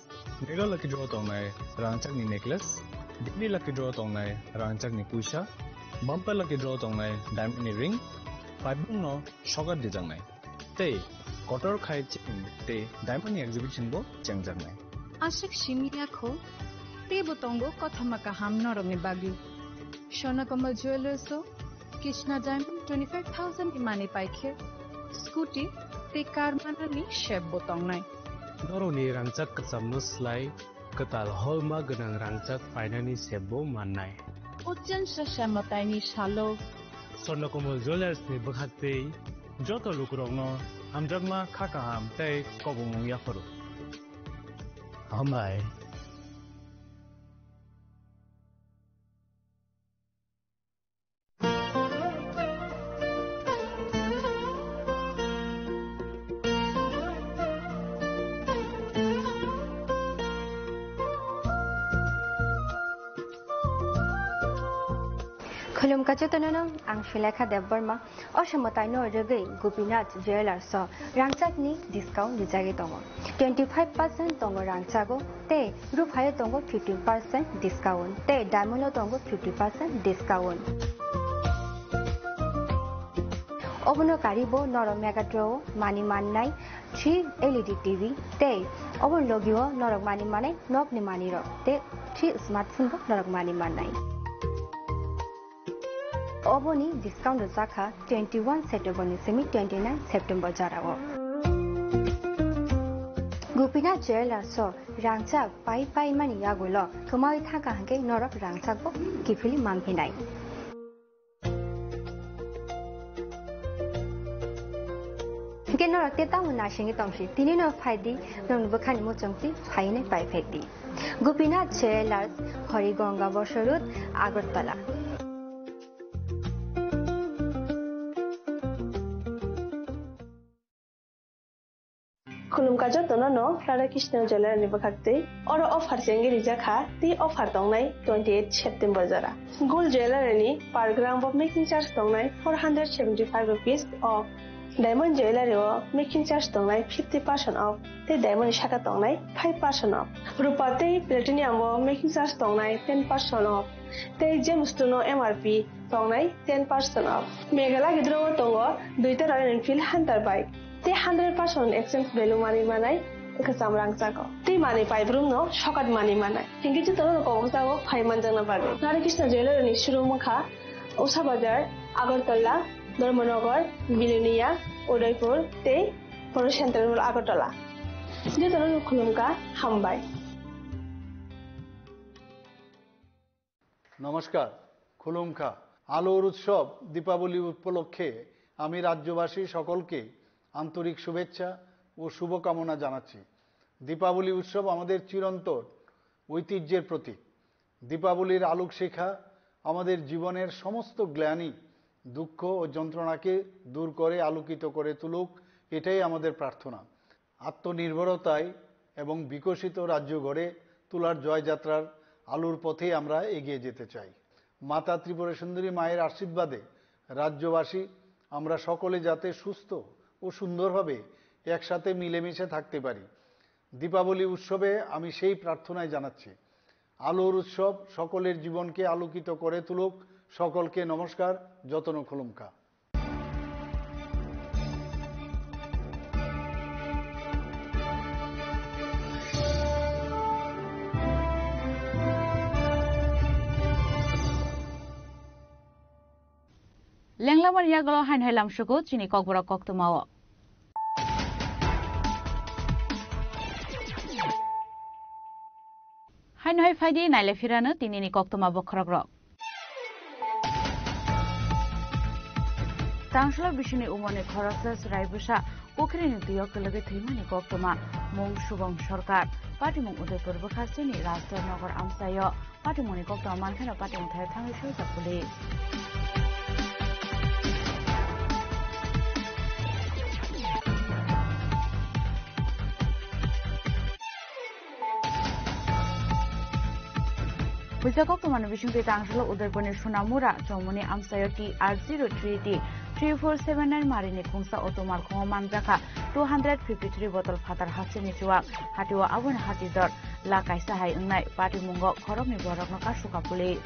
Mega Lucky Draw tongnai rangchakni necklace, Daily Lucky Draw tongnai rangchakni puisa, Bumper Lucky Draw tongnai diamond ni ring, paibung no sokat dijaknai. Tei kotor khai chain tei diamond ni exhibition bo chengjaknai. Aswk simi yakho, teibo tongo kothoma kaham norokni bagwi. Swarno Komal Jewellers o Krishna Diamond twenty five thousand ni manwi paikhe, scooty tei car manani sep bo tongnai. Norokni rangchak kwchamno slai kwtal holma gwnang rangchak painani sep bo mannai. O chengsa se mwtaini salo. Swarno Komal Jewellers ni bwkhak tei joto lukurokno hamjakma kha kaham tei kobongmung yapharo. Hambai. Khulumkha jotono no, ang Sulekha Debbarma. O se mwtaino rwgwi Gopinath Jewellers o rangchakni discount rijagwi tongo. Twenty five percent tongo rangchago tei ruphaio tongo fifteen percent discount tei diamond o tongo fifty percent discount. Obono karibo norok Mega Draw o mani mannai three L E D T V tei obo logio norok mani manai nokni manirok tei three smartphone bo norok mani mannai. Oboni discount rwjakha twenty one September ni simi twenty nine September jorao. Gopinath Jewellers o rangchak pai pai mani yagulo kwmawi thangkha hwnkhe norok rangchak bo kiphilwi manphinai. Hwnkhe norok tei tamo naisingwi tongsi, tini no phaidi, norokni bwkhani muchungtwi phainai paiphekdi. Gopinath Jewellers, Harigonga Bosor Road, Agartala. Khulumkha jotono no Radha Krishna Jewellery ni bwkhak twi. Oro offer chengwi rijak kha, tei offer tongnai twenty eight September jora. Gold Jewellery ni per gram bo making charge tongnai four hundred seventy five rupees off. Diamond Jewellery o making charge tongnai fifty percent off, tei diamond ni saka tongnai five percent off. Rupa tei platinum o making charge tongnai ten percent off, tei gemstone o M R P tongnai ten percent off. Meghalaya gidro o tongo duita Royal Enfield Hunter bike. Tei hundred percent exchange value manwi manai kwcham rangchago. Tei manwi paibrumno sokat manwi manai. Hinkhe jotono kobokjago phai manjakna bagwi. Radha Krishna Jewellery ni showroom wngkha Usha Bazar, Agartala, Dharmanagar, Bilonia, Udaipur tei Polo Central Mall Agartala. Jotono khulumkha, hambai. নমস্কার, খুলুমখা। আলোর উৎসব দীপাবলি উপলক্ষে আমি রাজ্যবাসী সকলকে আন্তরিক শুভেচ্ছা ও শুভকামনা জানাচ্ছি। দীপাবলি উৎসব আমাদের চিরন্তন ঐতিহ্যের প্রতীক। দীপাবলির আলোকশিখা আমাদের জীবনের সমস্ত গ্লানি দুঃখ ও যন্ত্রণাকে দূর করে আলোকিত করে তুলুক, এটাই আমাদের প্রার্থনা। আত্মনির্ভরতায় এবং বিকশিত রাজ্য গড়ে তোলার জয়যাত্রার আলোর পথে আমরা এগিয়ে যেতে চাই। মাতা ত্রিপুরা সুন্দরী মায়ের আশীর্বাদে রাজ্যবাসী আমরা সকলে যাতে সুস্থ ও সুন্দরভাবে একসাথে মিলেমিশে থাকতে পারি। দীপাবলি উৎসবে আমি সেই প্রার্থনাই জানাচ্ছি। আলোর উৎসব সকলের জীবনকে আলোকিত করে তুলুক। সকলকে নমস্কার, যতন খুলুমকা। Lenglamani yagulo haino hai lamsugo chini kokborok koktwmao. Haino hai phaidi naile phirano tinini koktwma bokhorokrok. Tangsalo bisini umorni khoroksa chwrai bwsa pukhrini twio kwlwgwi thwimani koktwma, mung Subong Sarkar, patimung Udaipur bwkhasteni Raster Nagar amchaio. Patimungni koktwma mankheno patimung thaio thangwi swijak police. Puisa koktwmani bisingtwi tangsalo Udaipurni Sunamura chomoni amchaio T R zero three T three four seven nine marini khungsa auto malkhungo manjakha two hundred fifty three bottle phatar hasteni chuwak. Hatio aboni hati dor la kaisa hai wngnai patimungo khoroknwi borokno kasukha police.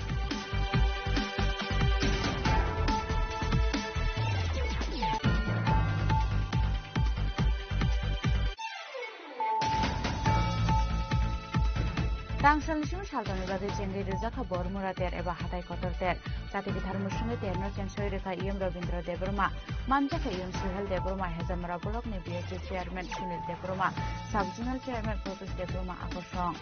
Tangsalni simi saltongni bagwi chengwi rijak kha Bormura ter eba hatai kotor ter. Chati bithar musungwi terno chensoi rwkha E M Rabindra Debbarma, manjakha E M Suhel Debbarma, Hejamara blockni B S C chairman Sunil Debbarma, sub zonal chairman Prakash Debbarma, Akorsong.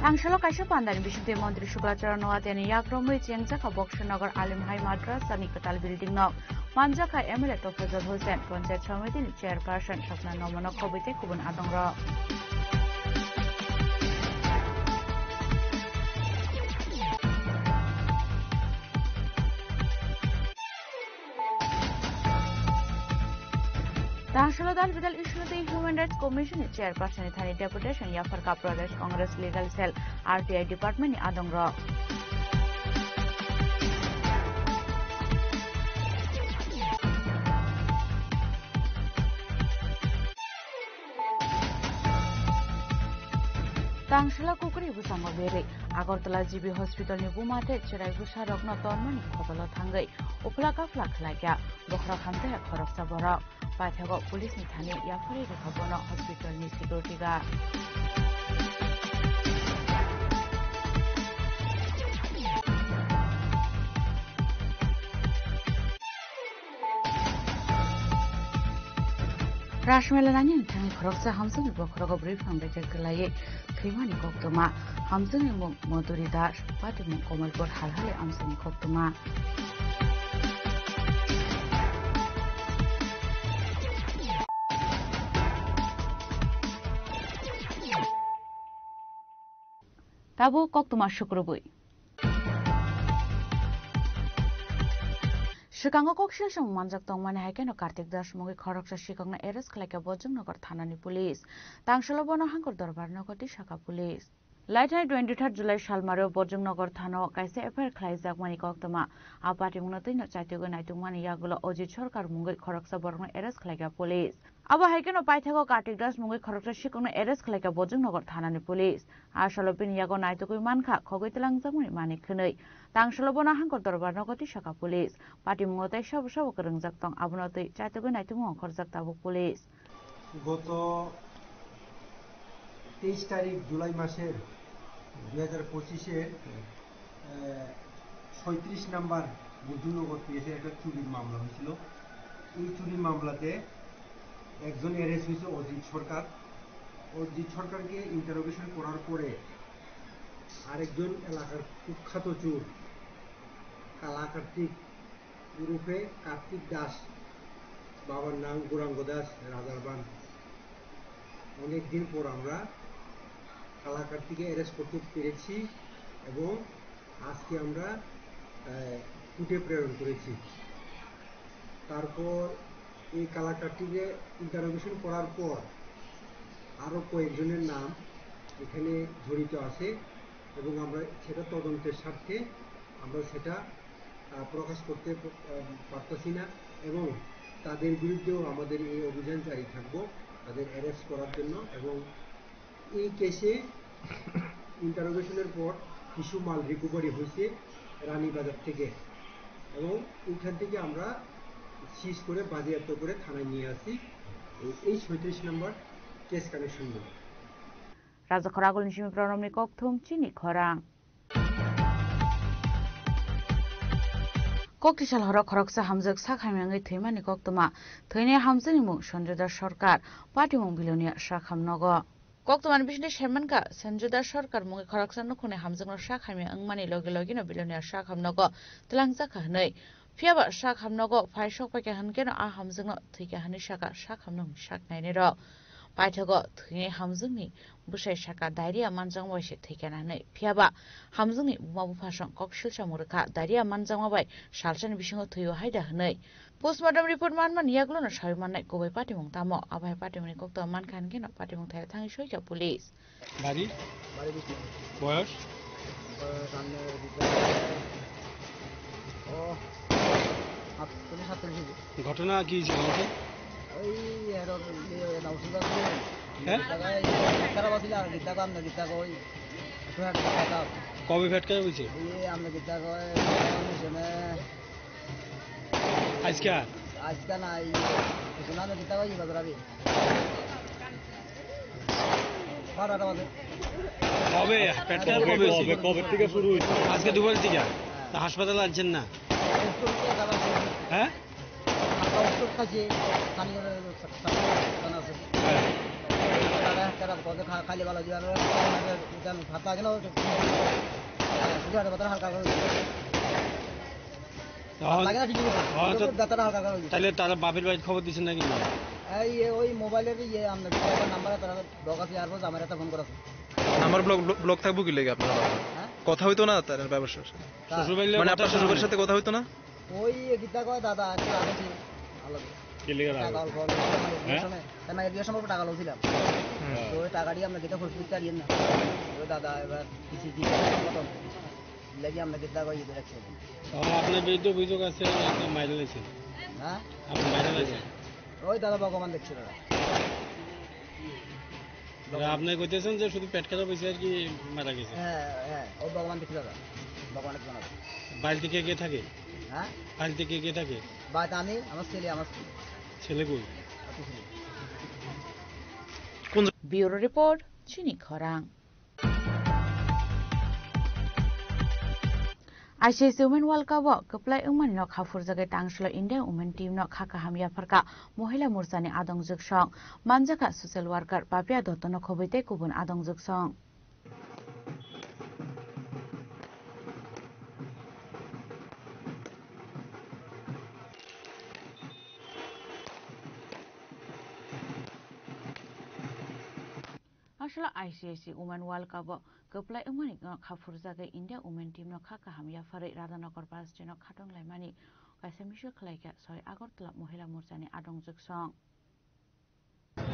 Tangsalo kaisa pandani bisingtwi Montri Shukla Charan Noatia ni yakromwi chengjakha Boxer Nagar Alim Hai Madrasa ni kwtal building no. Manjakha M L A Tofazal Hussain, Panchayat Samiti ni Chairperson Sapna Nomono khobwi tei kubun adongrok. Tangsalo dal bidal issue tei Human Rights Commission ni chairperson ni thani deputation yapharkha Pradesh Congress Legal Cell R T I department ni adongrok. Tangsala kukri bwskango berwi Agartala G B Hospital ni buma tei chwrai bwsarokno tormani khodolo thangwi uphla kaphla khlaikha bokhorok hamjakha khoroksa borok. Paithago police ni thani yapharwi rwkha bono hospital ni security guard. Rajmela nani thangwi khoroksa hamjakni bokhorogo bwrwi phang bai khe kwlaiwi thwimani koktwma. Hamjakni mung Madhuri Das, patimung Kamalpur Halhali amchaini koktwma. Tabuk koktwma sukrubwi. Swkango kok silsong manjak tongmani hai kheno Kartik Das mungwi khoroksa sikokno arrest khlaikha Bojongnagar thanani police. Tangsalo bono Hangkor Dorbar nogo tisakha police. Laithani twenty third July salmario Bojongnagar thanao kaisa F I R khlaijakmani koktwma. A patimungno twino chaitugwi naitugmani yagulo Ajit Sarkar mungwi khoroksa borokno arrest khlaikha police. Abo hai kheno paithago Kartik Das mungwi khoroksa sikokno arrest khlaikha Bojongnagar thanani police. A salo bini yago naitugwi mankha khogwi twlangjakmani manwi khwnwi. Tangsalo bono Hangkor Dorbar nogo tisakha police. Patimungo tei sabo sabo kwrwngjak tong, abono twi chaitugwi naitugmung ongkhorjak tabuk police. গত তেইশ তারিখ জুলাই মাসের দুই হাজার পঁচিশের, আহ, ছয়ত্রিশ নাম্বার বুদ্ধনগর পিএসের একটা চুরির মামলা হয়েছিল। এই চুরির মামলাতে একজন অ্যারেস্ট হয়েছে অজিত সরকার। অজিত সরকারকে ইন্টারোগেশন করার পরে আরেকজন এলাকার কুখ্যাত চোর কালা কার্তিক ওরফে কার্তিক দাস, বাবার নাম গৌরাঙ্গ দাস রাজারবান। অনেকদিন পর আমরা কালাকার্তিকে অ্যারেস্ট করতে পেরেছি এবং আজকে আমরা, আহ, কোর্টে প্রেরণ করেছি। তারপর এই কালাকার্তিকে ইন্টারোগেশন করার পর আরও কয়েকজনের নাম এখানে জড়িত আছে এবং আমরা সেটা তদন্তের স্বার্থে আমরা সেটা, আহ, প্রকাশ করতে প-, আহ, পারতাছি না এবং তাদের বিরুদ্ধেও আমাদের এই অভিযান জারি থাকবো, তাদের অ্যারেস্ট করার জন্য। এবং এই কেসে ইন্টারোগেশনের পর কিছু মাল রিকভারি হয়েছে রানীবাজার থেকে এবং ওইখান থেকে আমরা সিজ করে বাজেয়াপ্ত করে থানায় নিয়ে আসি এই, এই ছয়ত্রিশ নম্বর কেস কানেকশন নিয়ে। Raja khoragulni simi pronomni kokthum chini khorang. Koktisal horo khoroksa hamjwk sak hamya wngwi thwimani koktwma. Thwinai hamjwkni mung Sanjay Das Sarkar, patimung Bilonia sak hamnogo. Koktwmani bisingtwi saimankha, Sanjay Das Sarkar mungwi khoroksa nukhungni hamjwkno sak hamya wngmani logi logino Bilonia sak hamnogo twlangjakha hwnwi. Phiyaba sak hamnogo phai sok paikha hwnkhe no a hamjwkno thwikha hwnwi sakha sak hamnokni sak nainai rok. Paithago thwinai hamjwkni bwsai sakha diarrhea manjakma bai se thwikha na hwnwi. Phiyaba hamjwkni buma buphasong kok silsamung rwkha diarrhea manjakma bai salsani bisingo thwio haida hwnwi. Postmortem report manmani yagulono sawi mannai kubui patimung tamo. Abo hai patimungni koktwma mankha hwnkhe no patimung thaio thangwi soikha police. বাড়ি? বাড়ি বিষ্ণুপুর। বয়স? বয়স আপনার বিদ্যা, ও, আটচল্লিশ, সাতচল্লিশ হয়েছে। ঘটনা কি হয়েছে বলতে? ওই এর, ইয়ে, নাউসুদা ছিল। হ্যাঁ? জায়গায় খারাপ আছিল আর গীতা কো, আমরা গীতা কো ওই একটু একটা কথা। কবে ফেটকারা হয়েছে? এই আমরা গীতা কো, ওই সময় আজকে? আজকে না, এই কিছু না, আমরা গীতা কো এই বাজার আবি। কবে? পেটকারা কবে হয়েছে? কবে, কবে থেকে শুরু হয়েছে? আজকে দুপুরের দিকে। তা হাসপাতালে আনছেন না? হ্যাঁ? খালি ভালো দিবার, ভাত লাগে না, হালকা করে। তখন, লাগে না, ঠিক আছে। তখন তো, ব্যথাটা হালকা করে হয়েছে। তাহলে তারা বাপের বাড়ির খবর দিচ্ছেন নাকি? এই, এ, ওই মোবাইলের ইয়ে, আপনার মোবাইল নাম্বারে তারা ব্লক আছে, আর আমার একটা ফোন করা আছে। নাম্বার ব্লক, ব্লক, ব্লক থাকবো কি লেগে আপনার? হ্যাঁ? কথা হইতো না তার ব্যবসার সাথে? তার শ্বশুরবাড়ির মানে কথা আপনার হইতো না? শ্বশুরবাড়ির সাথে কথা হইতো না? ওই গীতা কয়, "দাদা, একটু রাখো ছিল।" ভালো। কি লেগে টাকা রাখো? অল্প অল্প, মানে, বিয়ের হ্যাঁ? সময়, কেন বিয়ের সময় টাকা লইছিলাম। হ্যাঁ। তো ওই টাকা দিয়ে আমরা গীতা খরচ করতে পারি না। ওই দাদা এবার কিছু দিতে মতন। লাগি আমরা গীতা কয়, "ইয়ে রাখছি।" ও, আপনার বিরুদ্ধে অভিযোগ আছে, আপনি মাইরে লাইছেন? হ্যাঁ? আপনি মাইরে লাইছেন? ওই দাদা ভগবান দেখছে দাদা। মানে আপনি কইতেছেন যে শুধু পেট খারাপ হয়েছে আর কি মারা গেছে? হ্যাঁ, হ্যাঁ, ও ভগবান দেখছে দাদা। ভগবানের জন্য। বাড়িতে কে কে থাকে? হ্যাঁ? বাড়িতে কে কে থাকে? বাড়িতে আমি, আমার ছেলে, আমার স্ত্রী। ছেলে কই? আর কিছু নেই। কোন জা- Bureau report, chini khorang. I C C Women World Cup o kwplai wngmani no kha phurjagwi tang salo India Women Team no kha kaham yapharkha Mohila Morcha ni adongjwk song. Manjakha social worker Papia Dotto no khobwi tei kubun adongjwk song. Aswkla I C I C Women World Cup o kwplai wngmani no kha phurjagwi India Women Team no kha kaham yapharwi Radhanagar Bus Stand o khatong laimani kaisa misil khwlaikha soi Agartala Mohila Morcha ni adongjwk song.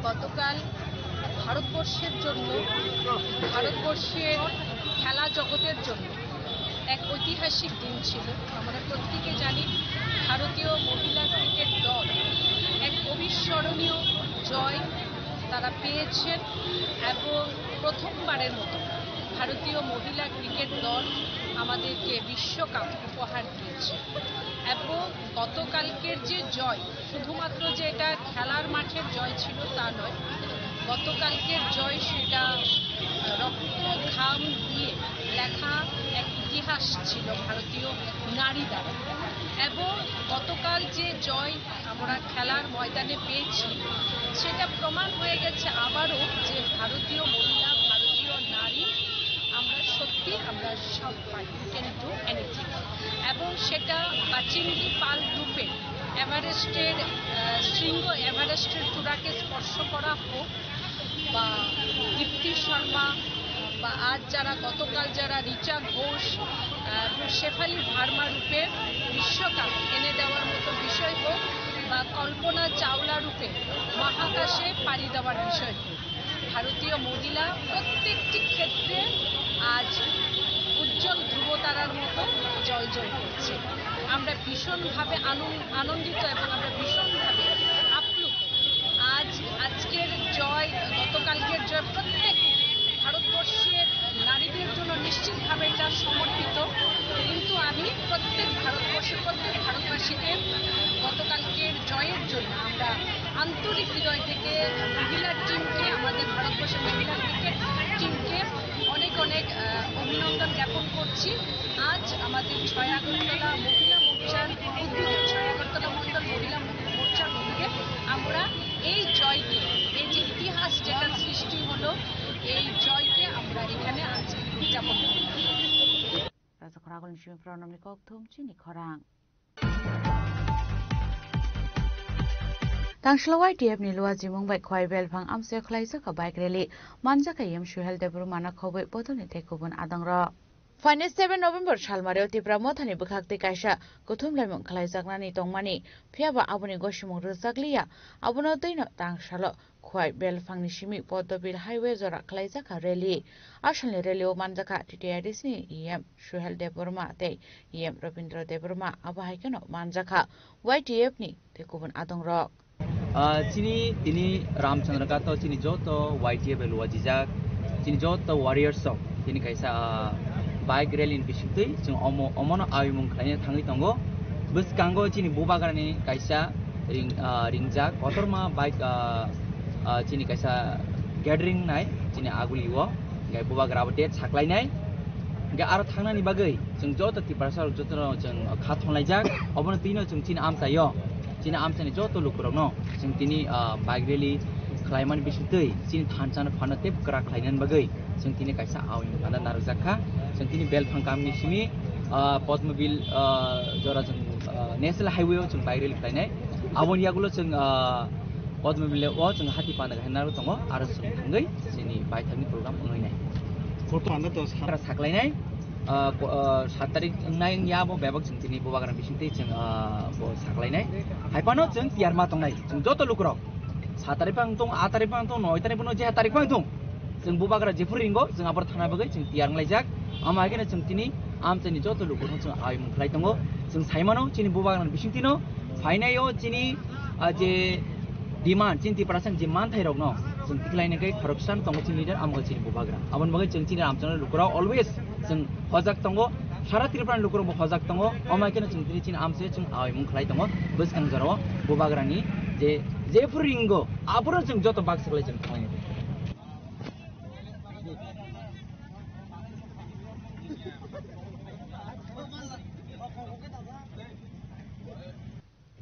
গতকাল ভারতবর্ষের জন্য, ভারতবর্ষের খেলা জগতের জন্য এক ঐতিহাসিক দিন ছিল। আমরা প্রত্যেকে জানি, ভারতীয় মহিলা ক্রিকেট দল এক অবিস্মরণীয় জয় তারা পেয়েছেন এবং প্রথমবারের মতো ভারতীয় মহিলা ক্রিকেট দল আমাদেরকে বিশ্বকাপ উপহার দিয়েছে। এবং গতকালকের যে জয়, শুধুমাত্র যে এটা খেলার মাঠের জয় ছিল তা নয়, গতকালকের জয় সেটা রক্ত ঘাম দিয়ে লেখা এক ইতিহাস ছিল ভারতীয় নারী দ্বারা। এবং গতকাল যে জয় আমরা খেলার ময়দানে পেয়েছি, সেটা প্রমাণ হয়ে গেছে আবারও যে ভারতীয় মহিলা, ভারতীয় নারী, আমরা সত্যি, আমরা সব পারি, we can do anything। এবং সেটা বাচিন্দি পাল রূপে এভারেস্টের আহ, শৃঙ্গ এভারেস্টের চূড়াকে স্পর্শ করা হোক, বা দীপ্তি শর্মা, বা আজ যারা, গতকাল যারা ঋচা ঘোষ, আহ, শেফালি ভার্মা রূপে বিশ্বকাপ এনে দেওয়ার মতো বিষয় হোক, বা কল্পনা চাওলা রূপে মহাকাশে পাড়ি দেওয়ার বিষয় হোক, ভারতীয় মহিলা প্রত্যেকটি ক্ষেত্রে আজ উজ্জ্বল ধ্রুবতারার মতো জ্বলজ্বল করছে। আমরা ভীষণভাবে আনন-, আনন্দিত এবং আমরা ভীষণভাবে আপ্লুত। আজ, আজকের জয়, গতকালকের জয় প্রত্যেক ভারতবর্ষের নারীদের জন্য নিশ্চিতভাবে এটা সমর্পিত। কিন্তু আমি প্রত্যেক ভারতবর্ষের প্রত্যেক ভারতবাসীকে গতকালকের জয়ের জন্য আমরা আন্তরিক হৃদয় থেকে মহিলার টিমকে, আমাদের ভারতবর্ষের মহিলা ক্রিকেট টিমকে অনেক অনেক আহ, অভিনন্দন জ্ঞাপন করছি। আজ আমাদের ছয় আগরতলা মহিলা মোর্চার উদ্যোগে, ছয় আগরতলা মন্ডল মহিলা মোর্চার উদ্যোগে আমরা এই জয়কে, এই যে ইতিহাস যেটা সৃষ্টি হলো, এই জয়কে আমরা এখানে আজ উদযাপন করলাম। Rajakhor agulni simi phwrwngmani kokthum chini khorang. Tangshlo Y T F ni Luajimung bai Khwai Belphang amchaio khwlaijak kha bike rally, manjak kha E M Suhel Debbarma no khobwi bodolni tei kubun adongrok. Phainai seven November salmario Tipra Mothani bwkhaktwi kaisa kuthumlaimung khwlaijaknani tongmani, phiyaba aboni gosimung rwjakliya, abono twino tangsalo Khwai Belphangni simi Poddobil Highway jora khwlaijakha rally. Asalni rally-o manjakha T T I D C ni E M Suhel Debbarma tei E M Rabindra Debbarma, abo hai kheno manjakha Y T F ni tei kubun adongrok. Ah, chini tini Ramchandra Ghat o chini joto Y T F bai luajijak, chini joto warriors rok tini kaisa, ah, bike rally ni bisingtwi chwng omo, omono awimung khlaina thangwi tongo. Bwskango chini bubagrani kaisa ring, ah, ringjak kotorma bike, ah, ah, chini kaisa gathering nai chini aguli o, hingke bubagra abo date saklainai. Hingke aro thangnani bagwi chwng joto Tiprasa rok jotono chwng kha thonlaijak, obono twino chwng chini amchaio, chini amchaini joto lukurokno chwng tini, ah, bike rally khlaimani bisingtwi chini thansa no phano tei kwrak khlainani bagwi chwng tini kaisa awini phano narwkjak kha. Chwng tini Belphang kamini simi, ah, Podmobil, ah, jora chwng, ah, National Highway o chwng bike rally khlainai. Aboni yagulo chwng, ah, Podmobil o chwng hati panda khe narwk tongo, aro chwng thangwi chini baithangni program wngwi nai. Photo anda to sa- Aro saklainai, ah, ko-, ah, sat tarik wngnai wngya abo bebak chwng tini bubagra bisingtwi chwng, ah, bo saklainai. Hai phano chwng tiyar ma tongnai, chwng joto lukurok. Sat tarik phang tong, aat tarik phang tong, noi tarik phano je tarik phang tong. Chwng bubagra jephuru ringo, chwng aboro thana bagwi chwng tiyar wnglaijak. Amo hai kheno chwng tini amchaini joto lukurokno chwng awimung khlai tongo. Chwng saimano chini bubagrani bisingtwino phainaio chini, ah, je demand, chini Tiprasani je manthairokno chwng tikhlaina khe khoroksa tongo chini leader, amo chini bubagra. Aboni bagwi chwng chini Ramchandra lukurok always chwng hojak tongo, sara Tripurani lukurokbo hojak tongo. Omo hai kheno chwng tini chini amchaio chwng awimung khlai tongo. Bwskang jorao bubagrani je, jephuru ringo, aphuru chwng joto baksa khlai chwng khlaina.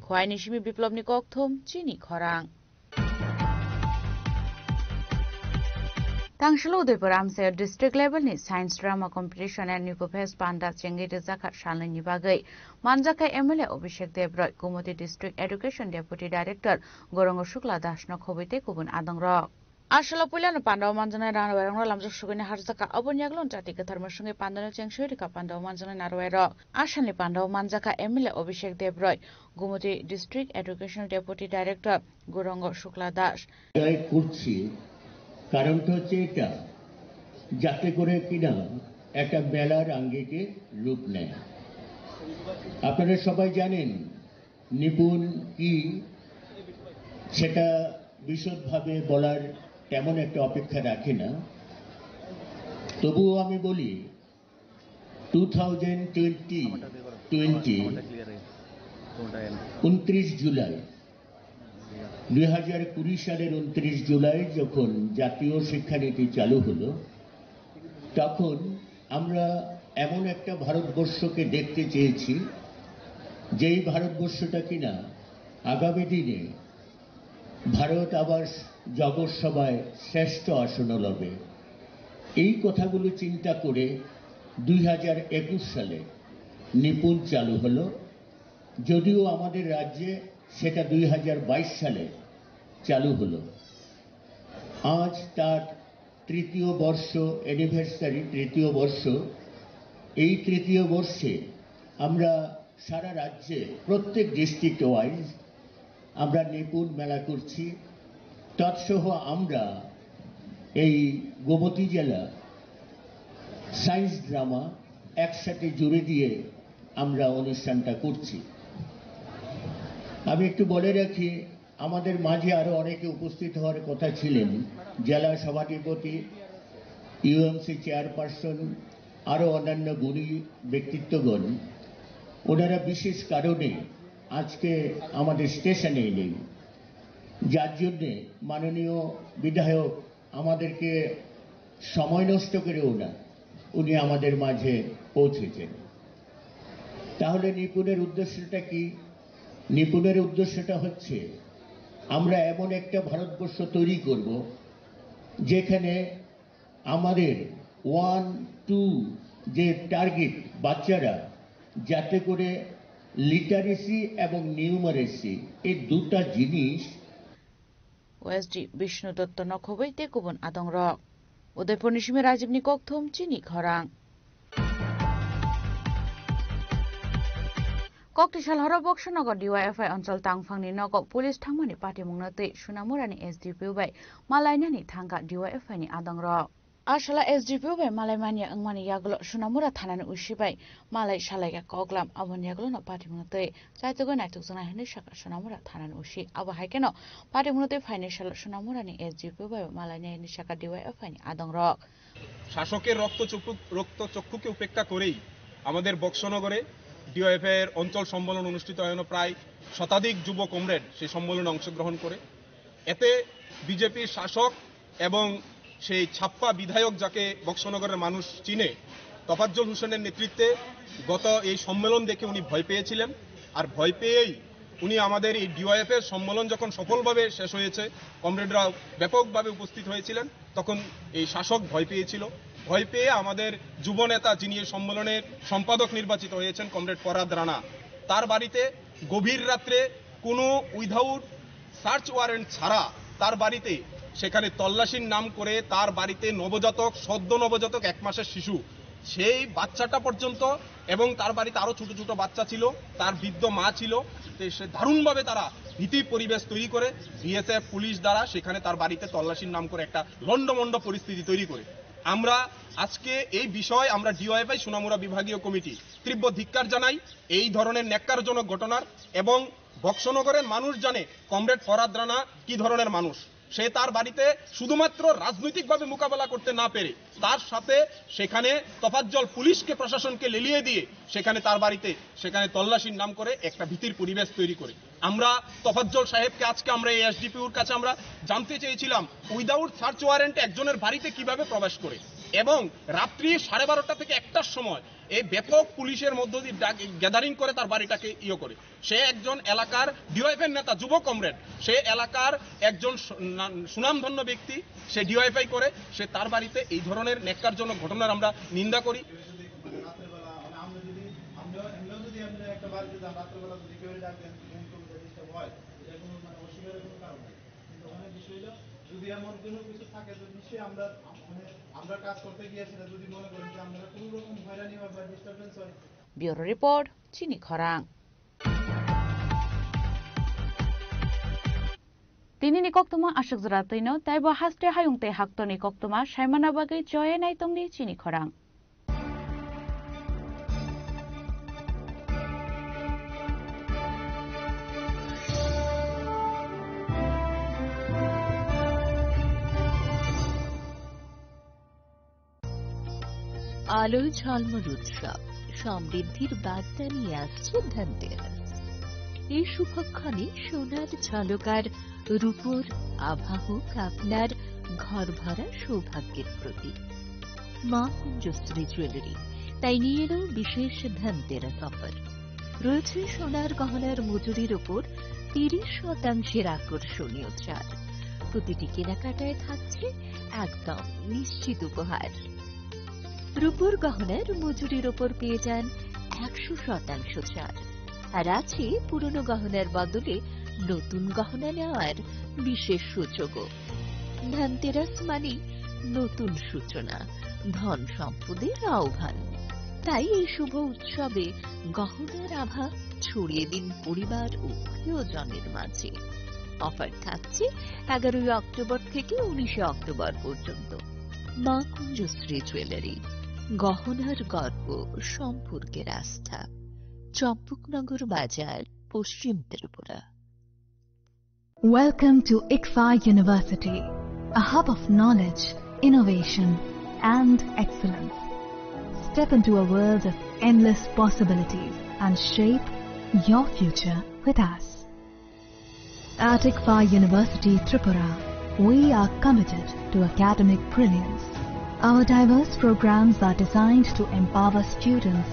Khwaini simi Biplobni kokthum chini khorang. Tangsalo Udaipur amchaio district level ni science drama competition and Nico Fest panda chengwi rwjakha salnwini bagwi manjakha M L A Abhishek Debroy, Gumoti District Education Deputy Director Gorongo Shukla Das no khobwi tei kubun adongrok. Asalo puilano pandao manjaknai ranawairokno lamjak sugwini harjakha, aboni yagulo jati kwthar mwswngwi pandano chengsoi rwkha pandao manjaknai narawairok. Asalni pandao manjakha M L A Abhishek Debroy, Gumoti District Educational Deputy Director Gorongo Shukla Das. জয় করছি, কারণটা হচ্ছে এটা, যাতে করে কিনা একটা মেলার আঙ্গিকে রূপ নেয়। আপনারা সবাই জানেন, নিপুণ কি সেটা বিশদভাবে বলার তেমন একটা অপেক্ষা রাখে না। তবুও আমি বলি, টু থাউজেন্ড টোয়েন্টি টোয়েন্টি উনত্রিশ জুলাই, দুই হাজার কুড়ি সালের উনত্রিশ জুলাই যখন জাতীয় শিক্ষানীতি চালু হলো, তখন আমরা এমন একটা ভারতবর্ষকে দেখতে চেয়েছি, যেই ভারতবর্ষটা কিনা আগামী দিনে ভারত আবার জগৎ সভায় শ্রেষ্ঠ আসনে লড়বে। এই কথাগুলো চিন্তা করে দুই হাজার একুশ সালে নিপুণ চালু হলো। যদিও আমাদের রাজ্যে সেটা দুই হাজার বাইশ সালে চালু হলো। আজ তার তৃতীয় বর্ষ, অ্যানিভার্সারি, তৃতীয় বর্ষ। এই তৃতীয় বর্ষে আমরা সারা রাজ্যে প্রত্যেক ডিস্ট্রিক্ট ওয়াইজ আমরা নিপুণ মেলা করছি। তৎসহ আমরা এই গোমতী জেলা সায়েন্স ড্রামা একসাথে জুড়ে দিয়ে আমরা অনুষ্ঠানটা করছি। আমি একটু বলে রাখি, আমাদের মাঝে আরো অনেকে উপস্থিত হওয়ার কথা ছিলেন, জেলা সভাধিপতি, ইউএমসি চেয়ারপারসন, আরো অন্যান্য গুণী ব্যক্তিত্বগণ। ওনারা বিশেষ কারণে আজকে আমাদের স্টেশনে নেই, যার জন্যে মাননীয় বিধায়ক আমাদেরকে সময় নষ্ট করেও না, উনি আমাদের মাঝে পৌঁছেছেন। তাহলে নিপুণের উদ্দেশ্যটা কি? নিপুণের উদ্দেশ্যটা হচ্ছে আমরা এমন একটা ভারতবর্ষ তৈরি করব, যেখানে আমাদের ওয়ান টু যে টার্গেট, বাচ্চারা যাতে করে লিটারেসি এবং নিউমারেসি, এই দুটা জিনিস O S D Bishnu Dotto nokhobwi tei kubun adongrok. Udaipurni simi Rajibni kokthum chini khorang. Kokti sal horo Boksonogor D Y F I onchol tangphangni nogo police thangmani patimungno twi Sunamurani S D P O bai malainani thangkha D Y F I ni adongrok. A sala S D P O bai malaimanya wngmani yagulo Sunamura thanani usi bai malai salaikha koklam, aboni yagulono patimungno twi chaitugwi naitukjaknai hwnwi sakha Sunamura thanani usi. Abo hai kheno patimungno twi phainai salo Sunamurani S D P O bai malainai hwnwi sakha D Y F I ni adongrok. শাসকের রক্তচক্ষু রক্তচক্ষুকে উপেক্ষা করেই আমাদের বক্সনগরে ডিওএফআই এর অঞ্চল সম্মেলন অনুষ্ঠিত হয়। প্রায় শতাধিক যুব কমরেড সেই সম্মেলনে অংশগ্রহণ করে। এতে বিজেপির শাসক এবং সেই ছাপ্পা বিধায়ক, যাকে বক্সনগরের মানুষ চিনে, তফাজ্জল হোসেনের নেতৃত্বে গত এই সম্মেলন দেখে উনি ভয় পেয়েছিলেন। আর ভয় পেয়েই উনি আমাদের এই ডিওয়াইএফ এর সম্মেলন যখন সফলভাবে শেষ হয়েছে, কমরেডরা ব্যাপকভাবে উপস্থিত হয়েছিলেন, তখন এই শাসক ভয় পেয়েছিল। ভয় পেয়ে আমাদের যুব নেতা, যিনি এই সম্মেলনের সম্পাদক নির্বাচিত হয়েছেন, কমরেড ফরহাদ রানা, তার বাড়িতে গভীর রাত্রে কোনো উইদাউট সার্চ ওয়ারেন্ট ছাড়া তার বাড়িতে সেখানে তল্লাশির নাম করে তার বাড়িতে নবজাতক, সদ্য নবজাতক এক মাসের শিশু, সেই বাচ্চাটা পর্যন্ত এবং তার বাড়িতে আরো ছোট ছোট বাচ্চা ছিল, তার বৃদ্ধ মা ছিল। তো সে দারুণভাবে তারা ভীতি পরিবেশ তৈরি করে বিএসএফ পুলিশ দ্বারা সেখানে তার বাড়িতে তল্লাশির নাম করে একটা লণ্ডভণ্ড পরিস্থিতি তৈরি করে। আমরা আজকে এই বিষয়ে আমরা ডিওয়াইএফআই সোনামুড়া বিভাগীয় কমিটি তীব্র ধিক্কার জানাই এই ধরনের ন্যাক্কারজনক ঘটনার। এবং বক্সনগরের মানুষ জানে কমরেড ফরহাদ রানা কি ধরনের মানুষ। সে তার বাড়িতে শুধুমাত্র রাজনৈতিকভাবে মোকাবেলা করতে না পেরে তার সাথে সেখানে তফাজ্জল পুলিশকে, প্রশাসনকে লেলিয়ে দিয়ে সেখানে তার বাড়িতে সেখানে তল্লাশির নাম করে একটা ভীতির পরিবেশ তৈরি করে। আমরা তফাজ্জল সাহেবকে আজকে আমরা এই এসডিপিওর কাছে আমরা জানতে চেয়েছিলাম উইদাউট সার্চ ওয়ারেন্ট একজনের বাড়িতে কিভাবে প্রবেশ করে এবং রাত্রি সাড়ে বারোটা থেকে একটার সময় এই ব্যাপক পুলিশের মধ্য দিয়ে গ্যাদারিং করে তার বাড়িটাকে ইয়ে করে। সে একজন এলাকার ডিওয়াইফাই নেতা, যুব কমরেড, সে এলাকার একজন সু- না- সুনামধন্য ব্যক্তি, সে ডিওয়াইফাই করে, সে তার বাড়িতে এই ধরনের ন্যাক্কারজনক ঘটনার আমরা নিন্দা করি। যদি মানে রাত্রেবেলা মানে আমরা যদি আমরা এমনিও যদি আমরা একটা বাড়িতে যান রাত্রেবেলা যদি কেউ ডাক দেন, ফোন করলে ডিস্টার্ব হয়, এটা কোনো মানে অস্বীকারের কোনো কারণ নেই। কিন্তু ওখানে বিষয় হলো যদি এমন কোনো কিছু থাকে তো নিশ্চয়ই আমরা মানে আমরা কাজ করতে গিয়ে সেটা যদি মনে করেন যে আমরা কোনো রকম হয়রানি হয় বা ডিস্টারবেন্স হয়। Bureau Report, Chini Khorang. Tini ni koktwma aswk jora twino, taibo haste hayung tei haktorni koktwma saimana bagwi choye naitongdi chini khorang. আলোয় ঝলমল উৎসব, সমৃদ্ধির বার্তা নিয়ে আসছে ধনতেরাস। এই শুভক্ষণে সোনার ঝলকার রূপোর আভা হোক আপনার ঘর ভরা সৌভাগ্যের প্রতীক। মা কুঞ্জশ্রী জুয়েলারি তাই নিয়ে এলো বিশেষ ধনতেরাস অফার। রয়েছে সোনার গহনার মজুরির ওপর তিরিশ শতাংশের আকর্ষণীয় ছাড়। প্রতিটি কেনাকাটায় থাকছে একদম নিশ্চিত উপহার। রূপোর গহনার মজুরির ওপর পেয়ে যান একশো শতাংশ ছাড়। আর আছে পুরনো গহনার বদলে নতুন গহনা নেওয়ার বিশেষ সুযোগও। ধনতেরাস মানে নতুন সূচনা, ধন সম্পদের আহ্বান। তাই এই শুভ উৎসবে গহনার আভা ছড়িয়ে দিন পরিবার ও প্রিয়জনের মাঝে। অফার থাকছে এগারোই অক্টোবর থেকে উনিশে অক্টোবর পর্যন্ত। মা কুঞ্জশ্রী জুয়েলারি, গহনার গর্ব, সম্পর্কের আস্থা, চম্পকনগর বাজার, পশ্চিম Tripura. Welcome to ICFAI University, a hub of knowledge, innovation, and excellence. Step into a world of endless possibilities and shape your future with us. At ICFAI University Tripura, we are committed to academic brilliance. Our diverse programs are designed to empower students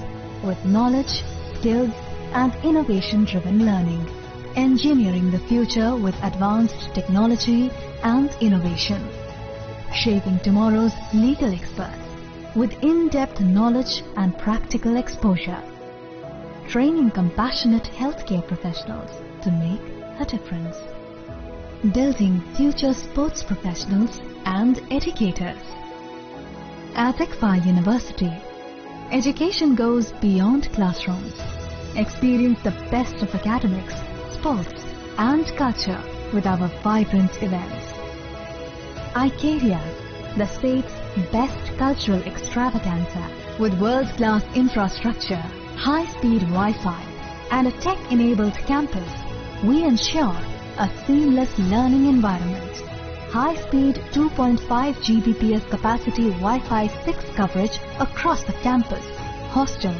with knowledge, skills, and innovation-driven learning, engineering the future with advanced technology and innovation, shaping tomorrow's legal experts with in-depth knowledge and practical exposure, training compassionate healthcare professionals to make a difference, building future sports professionals and educators. At ICFAI University, education goes beyond classrooms. Experience the best of academics, sports, and culture with our vibrant events. Icaria, the state's best cultural extravaganza, with world-class infrastructure, high-speed Wi-Fi, and a tech-enabled campus, we ensure a seamless learning environment. High-speed two point five G B P S capacity Wi-Fi six coverage across the campus, hostel,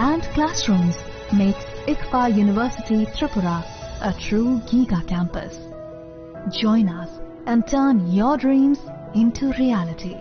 and classrooms makes ICFAI University Tripura a true giga campus. Join us and turn your dreams into reality.